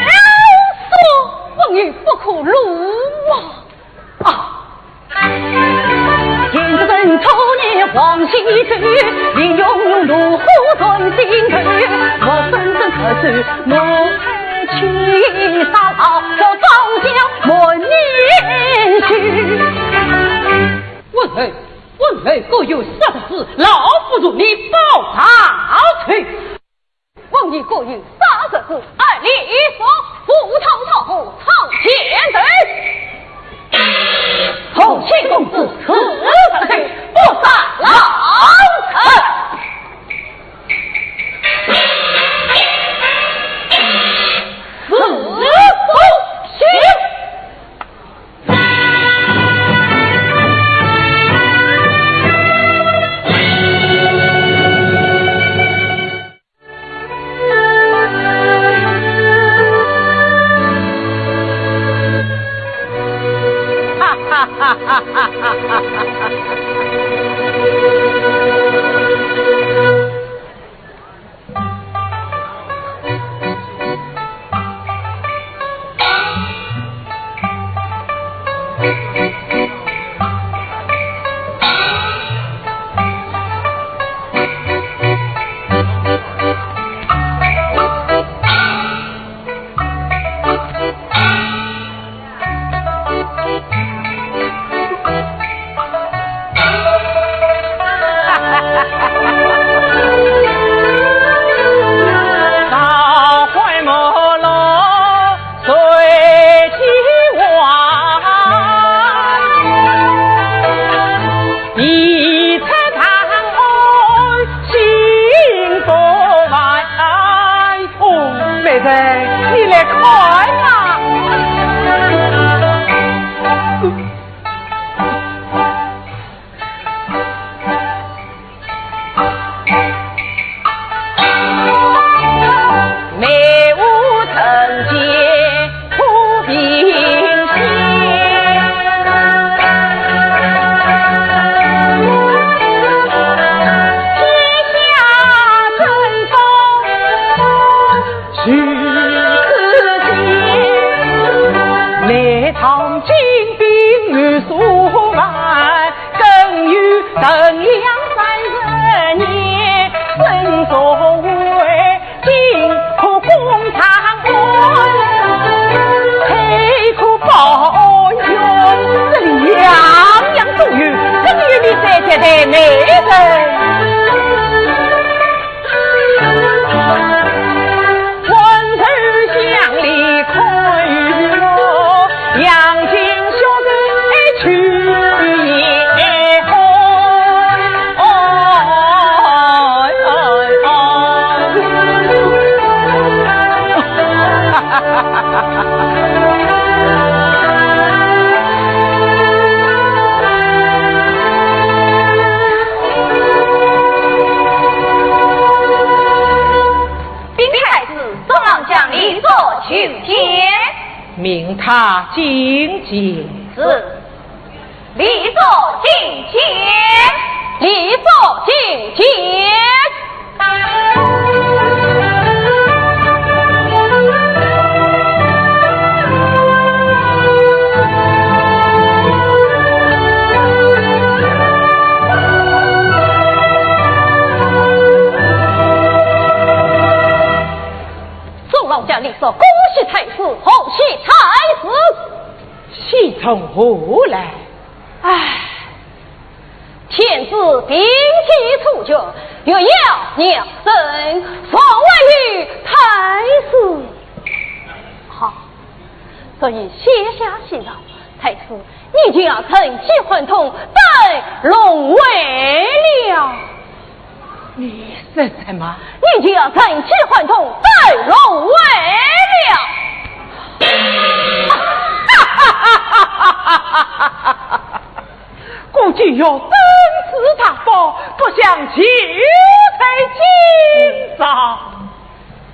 我也不可入啊！啊！ 王爷，王爷，各有啥子事，老夫与你报告去。 王爷，各有啥子事，二弟说，赴汤蹈火唱前奏。同庆公子，此事不杀老臣。此不行。 哦，美人，你来看啊！这里样样都有，真有你这接待美人。 禀太师，众郎将离座求见。命他进见。是。离座进见。离座进见。 众郎将离座，恭喜太师，贺喜太师。喜从何来？唉，天子定计初决，欲要让朕，传位于太师。好，朕已写下喜奏，太师，你就要趁机换通，登龙位了。 你说什么？你就要趁机换通，登龙位了。估计要登时大宝，不想求在今朝。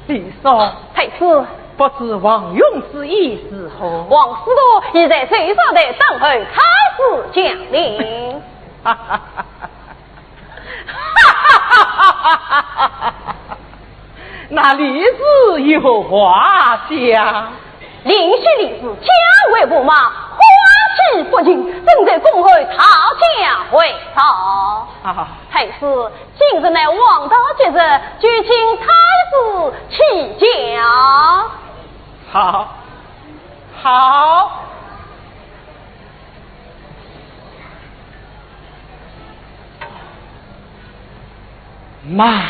李叔，太师。不知王允之意如何？王司徒已在奏章台等候太师降临。 那李治有何话讲？临雪李治，将为不马，欢喜不尽，正在恭候讨驾回朝。啊。太师，今日乃黄道吉日，就请太师起驾。好，好。 慢。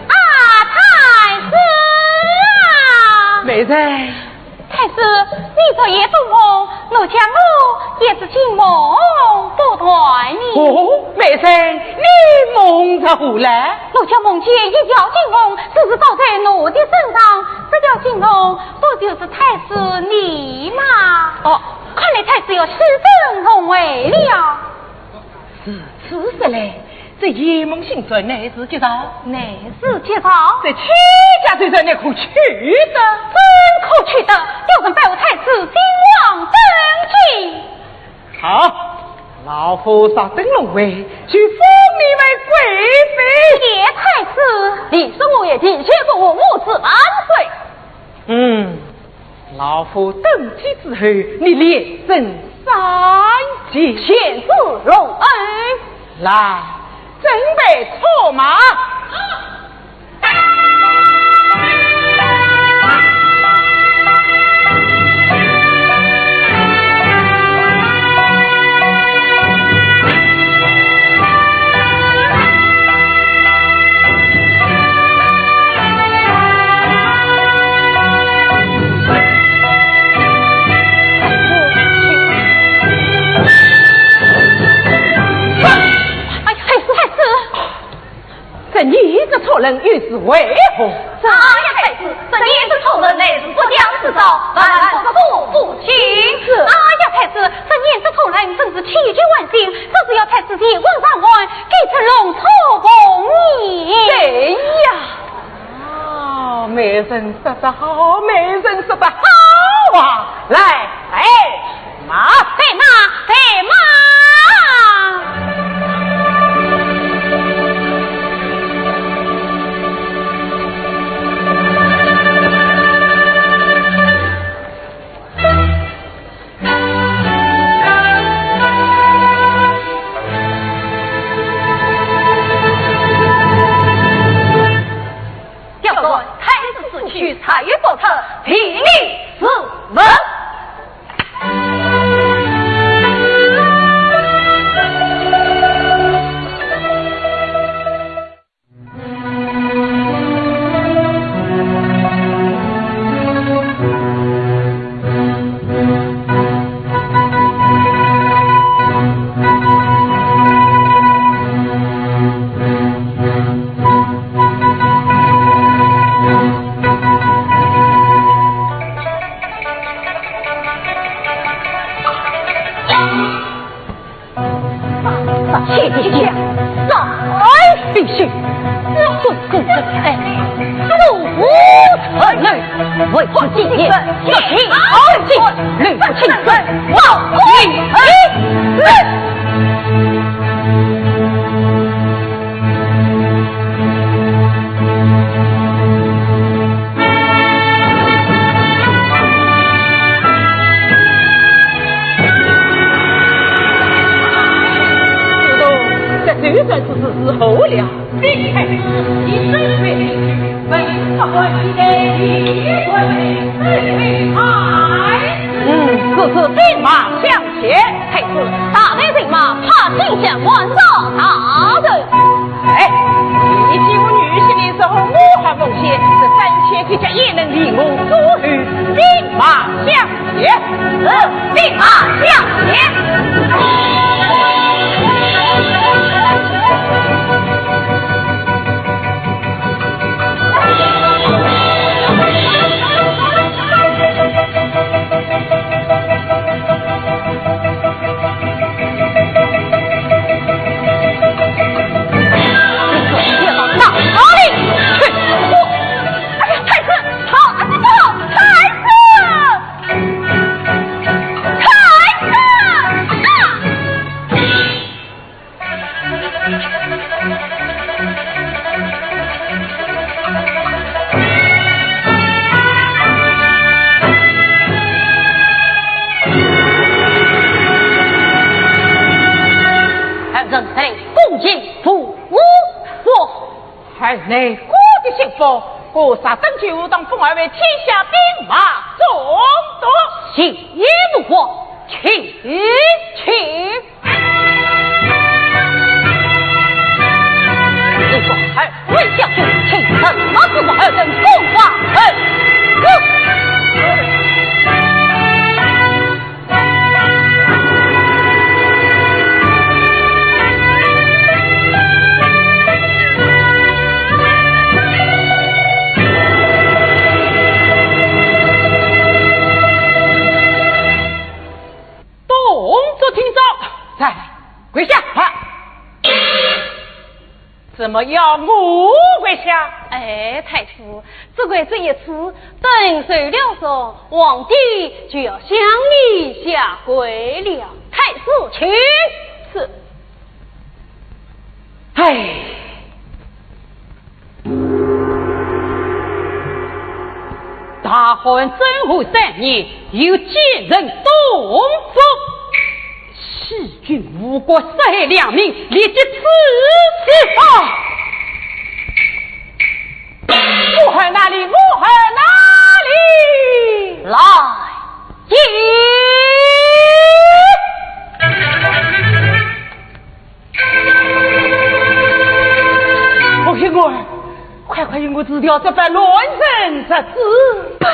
啊，太师啊！美人。太师，你昨夜做梦，奴家我也是惊梦不断呢。哦，美人，你梦着何来？奴家梦见一条金龙，时时照在奴的身上，这条金龙不就是太师你吗？哦，看来太师要喜登龙位了。如此说来，这鄢梦醒转乃是吉兆，乃是吉兆。这千家之人，你可取得？怎可取得？刁人背后太子，金王登基。好，老夫杀登龙位，就封你为贵妃。谢太子。你说我也的确不我，我是万岁。嗯，老夫登基之后，你连任三期。贤主隆恩。来，准备策马。哎，太子，太子，这你这错人又是为何？哎呀，太子，这你这错人乃是不祥之兆，万万不可不听。是。哎呀，太子，这你这错人真是千千万幸，这是要太子乾坤上岸，给这龙车凤辇。对呀。 啊，美人说得好，美人说得好啊！来，备马。备马，备马。刁人，太子此去，才有不测，提你自问。 谢谢谢，上来必须，我是个人，哎，我无才能，为何今夜要请二进，绿青春，冒名而来。 这周转之事如何了？你看，你身为明君，本不该期待你为太子。嗯，此事兵马相 谢。太子，大胆人马，怕天下万丈大人。哎，你既无女婿的时候，我还奉献，这三千铁甲也能立我诸侯，兵马相谢。是，兵马相谢。 哎呀，太子，跑啊，快跑！太子，太子啊！ 儿臣在宫前服侍。儿臣，我的心腹，我杀登九当封二位天下兵马总督。谢父王，请，请。 你说二位将军，请什么事？我二人共话。哎，动作听着。怎么要我跪下？哎，太师，只跪这一次，等受了伤，皇帝就要向你下跪了。太师，请。是。哎。大汉政和三年，又建成东府，欺君误国，杀害良民，立即处死。啊！我恨哪里？我恨哪里？来也！哦，贤儿，快快与我除掉这班乱臣贼子！呸！